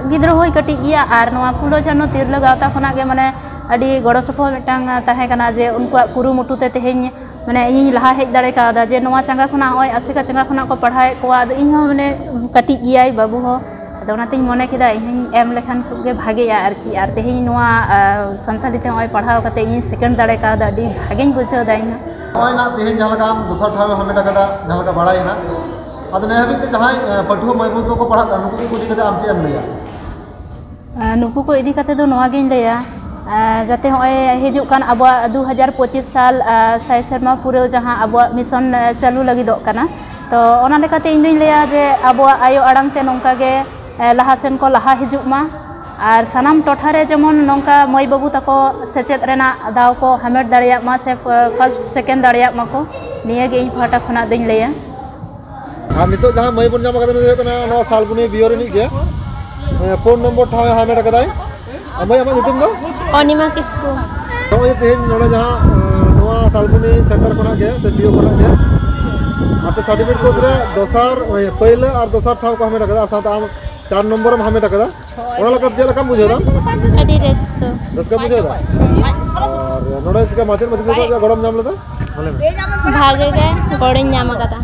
ᱜᱤᱫᱽᱨᱟᱹ ᱦᱚᱸᱭ ᱠᱟᱹᱴᱤᱡ ᱜᱮᱭᱟ, ᱟᱨ ᱱᱚᱣᱟ ᱯᱷᱩᱞᱳ ᱡᱷᱟᱱᱳ ᱛᱤᱨᱞᱟᱹ ᱜᱟᱶᱛᱟ ᱠᱷᱚᱱᱟᱜ ᱜᱮ ᱢᱟᱱᱮ ᱟᱹᱰᱤ ᱜᱚᱲᱚ ᱥᱚᱯᱚᱦᱚᱫ ᱢᱤᱫᱴᱟᱝ ᱛᱟᱦᱮᱸ ᱠᱟᱱᱟ, ᱡᱮ ᱩᱱᱠᱩᱣᱟᱜ ᱠᱩᱨᱩᱢᱩᱴᱩ ᱛᱮ ᱛᱮᱦᱮᱧ ᱢᱟᱱᱮ ᱤᱧᱤᱧ ᱞᱟᱦᱟ ᱦᱮᱡ ᱫᱟᱲᱮ ᱠᱟᱣᱫᱟ, ᱡᱮ ᱱᱚᱣᱟ ᱪᱟᱸᱜᱟ ᱠᱷᱚᱱᱟᱜ ᱱᱚᱜᱼᱚᱭ ᱟᱥᱮᱠᱟ ᱪᱟᱸᱜᱟ ᱠᱷᱚᱱᱟᱜ ᱠᱚ ᱯᱟᱲᱦᱟᱣᱮᱫ ᱠᱚᱣᱟ᱾ ᱟᱫᱚ ᱤᱧ ᱦᱚᱸ ᱢᱟᱱᱮ ᱠᱟᱹᱴᱤᱡ ᱜᱮᱭᱟᱭ ᱵᱟᱹᱵᱩ ᱦᱚᱸ, ᱟᱫᱚ ᱚᱱᱟᱛᱤᱧ ᱢᱚᱱᱮ ᱠᱮᱫᱟ ᱤᱧ ᱦᱚᱸᱧ ᱮᱢ ᱞᱮᱠᱷᱟᱱ ᱠᱷᱩᱵ ᱜᱮ ᱵᱷᱟᱜᱮᱜᱼᱟ ᱟᱨᱠᱤ᱾ ᱟᱨ ᱛᱮᱦᱮᱧ ᱱᱚᱣᱟ ᱥᱟᱱᱛᱟᱞᱤ ᱛᱮ ᱱᱚᱜᱼᱚᱭ ᱯᱟᱲᱦᱟᱣ ᱠᱟᱛᱮ ᱤᱧ ᱥᱮᱠᱮᱱᱰ ᱫᱟᱲᱮ ᱠᱟᱣᱫᱟ, ᱟᱹᱰᱤ ᱵᱷᱟᱜᱮᱧ ᱵᱩᱡᱷᱟᱹᱣ ᱫᱟ ᱤᱧ ᱦᱚᱸ᱾ ᱱᱚᱜᱼᱚᱭ ᱱᱟᱜ ᱛᱮᱦᱮᱧ ᱡᱟᱦᱟᱸ ᱞᱮᱠᱟ ᱟᱢ ᱫᱚᱥᱟᱨ ᱴᱷᱟᱶ ᱮᱢ ᱦᱟᱢᱮᱴ ᱟᱠᱟᱫᱟ, ᱡᱟᱦᱟᱸ ᱞᱮᱠᱟ ᱵᱟᱲᱟᱭᱮᱱᱟ, ᱟᱫᱚ ᱱᱤᱭᱟᱹ ᱦᱟᱹᱵᱤᱡ ᱛᱮ ᱡᱟᱦᱟᱸᱭ ᱯᱟᱹᱴᱷᱩᱣᱟᱹ ᱢᱟᱹᱭ ᱵᱟᱹᱵᱩ ᱛᱟᱠᱚ ᱯᱟᱲᱦᱟᱜ ᱠᱟᱱᱟ, ᱱᱩᱠᱩ ᱠᱚ ᱤᱫᱤ ᱠᱟᱛᱮ ᱟᱢ ᱪᱮᱫ ᱮᱢ ᱞᱟᱹᱭᱟ? ᱱᱩᱠᱩ ᱠᱚ ᱤᱫᱤ ᱠᱟᱛᱮ ᱫᱚ ᱱᱚᱣᱟ ᱜᱤᱧ ᱞᱟᱹᱭᱟ, ᱡᱟᱛᱮ ᱱᱚᱜᱼᱚᱭ ᱦᱤᱡᱩᱜ ᱠᱟᱱ ᱟᱵᱚᱣᱟᱜ ᱫᱩ ᱦᱟᱡᱟᱨ ᱯᱚᱸᱪᱤᱥ ᱥᱟᱞ ᱥᱟᱭ ᱥᱮᱨᱢᱟ ᱯᱩᱨᱟᱹᱣ ᱡᱟᱦᱟᱸ ᱟᱵᱚᱣᱟᱜ ᱢᱤᱥᱚᱱ ᱪᱟᱹᱞᱩ ᱞᱟᱹᱜᱤᱫᱚᱜ ᱠᱟᱱᱟ, ᱛᱚ ᱚᱱᱟ ᱞᱮᱠᱟᱛᱮ ᱤᱧ ᱫᱩᱧ ᱞᱟᱹᱭᱟ ᱡᱮ ᱟᱵᱚᱣᱟᱜ ᱟᱭᱳ ᱟᱲᱟᱝ ᱛᱮ ᱱᱚᱝᱠᱟ ᱜᱮ ᱞᱟᱦᱟ ᱥᱮᱱ ᱠᱚ ᱞᱟᱦᱟ ᱦᱤᱡᱩᱜ ᱢᱟ᱾ ᱟᱨ ᱥᱟᱱᱟᱢ ᱴᱚᱴᱷᱟ ᱨᱮ ᱡᱮᱢᱚᱱ ᱱᱚᱝᱠᱟ ᱢᱟᱹᱭ ᱵᱟᱹᱵᱩ ᱛᱟᱠᱚ ᱥᱮᱪᱮᱫ ᱨᱮᱱᱟᱜ ᱫᱟᱣ ᱠᱚ ᱦᱟᱢᱮᱴ ᱫᱟᱲᱮᱭᱟᱜ ᱢᱟ ᱥᱮ ᱯᱷᱟᱥᱴ ᱥᱮᱠᱮᱱᱰ ᱫᱟᱲᱮᱭᱟᱜ ᱢᱟᱠᱚ, ᱱᱤᱭᱟᱹ ᱜᱮ ᱤᱧ ᱯᱟᱦᱴᱟ ᱠᱷᱚᱱᱟᱜ ᱫᱚᱧ ᱞᱟᱹᱭᱟ᱾ ᱟᱨ ᱱᱤᱛᱚᱜ ᱡᱟᱦᱟᱸ ᱢᱟᱹᱭ ᱵᱚᱱ ᱧᱟᱢ ᱟᱠᱟᱫᱟ, ᱩᱱᱤ ᱫᱚ ᱦᱩᱭᱩᱜ ᱠᱟᱱᱟ ᱱᱚᱣᱟ ᱥᱟᱞᱵᱩᱱᱤ ᱵᱤᱭᱚ ᱨᱤᱱᱤᱡ ᱜᱮ᱾ ᱯᱩᱱ ᱱᱚᱢᱵᱚᱨ ᱴᱷᱟᱶ ᱮ ᱦᱟᱢᱮᱴ ᱟᱠᱟᱫᱟᱭ᱾ ᱟᱨ ᱢᱟᱹᱭ, ᱟᱢᱟᱜ ᱧᱩᱛᱩᱢ ᱫᱚ? ᱚᱱᱤᱢᱟ ᱠᱤᱥᱠᱩ᱾ ᱱᱚᱜᱼᱚᱭ ᱛᱮᱦᱮᱧ ᱱᱚᱰᱮ ᱡᱟᱦᱟᱸ ᱱᱚᱣᱟ ᱥᱟᱞᱵᱩᱱᱤ ᱥᱮᱱᱴᱟᱨ ᱠᱷᱚᱱᱟᱜ ᱜᱮ ᱥᱮ ᱵᱤᱭᱚ ᱠᱷᱚᱱᱟᱜ ᱜᱮ ᱟᱯᱮ ᱥᱟᱨᱴᱤᱯᱷᱤᱠᱮᱴ ᱠᱳᱨᱥ ᱨᱮ ᱫᱚᱥᱟᱨ, ᱯᱟᱹᱭᱞᱟᱹ ᱟᱨ ᱫᱚᱥᱟᱨ ᱴᱷᱟᱶ ᱠᱚ ᱦᱟᱢᱮᱴ ᱟᱠᱟᱫᱟ᱾ ᱟᱨ ᱥᱟᱶᱛᱮ ᱟᱢ ᱪᱟᱨ ᱱᱚᱢᱵᱚᱨᱮᱢ ᱦᱟᱢᱮᱴ ᱟᱠᱟᱫᱟ᱾ ᱚᱱᱟ ᱞᱮᱠᱟᱛᱮ ᱪᱮᱫ ᱞᱮᱠᱟᱢ ᱵᱩᱡᱷᱟᱹᱣ ᱫᱟ? ᱟᱹᱰᱤ ᱨᱟᱹᱥᱠᱟᱹ᱾ ᱨᱟᱹᱥᱠᱟᱹᱢ ᱵᱩᱡᱷᱟᱹᱣ ᱫᱟ? ᱟᱨ ᱱᱚᱰᱮ ᱪᱮᱠᱟ ᱢᱟᱪᱮᱫ ᱢᱟᱪᱮᱛᱟᱹᱱᱤ ᱠᱚᱣᱟᱜ ᱪᱮᱫ ᱜᱚᱲᱚᱢ ᱧᱟᱢ ᱞᱮᱫᱟ? ᱢᱟ ᱞᱟᱹᱭ ᱢᱮ᱾ ᱵᱷᱟᱜᱮ ᱜᱮ ᱜᱚᱲᱚᱧ ᱧᱟᱢ ᱟᱠᱟᱫᱟ᱾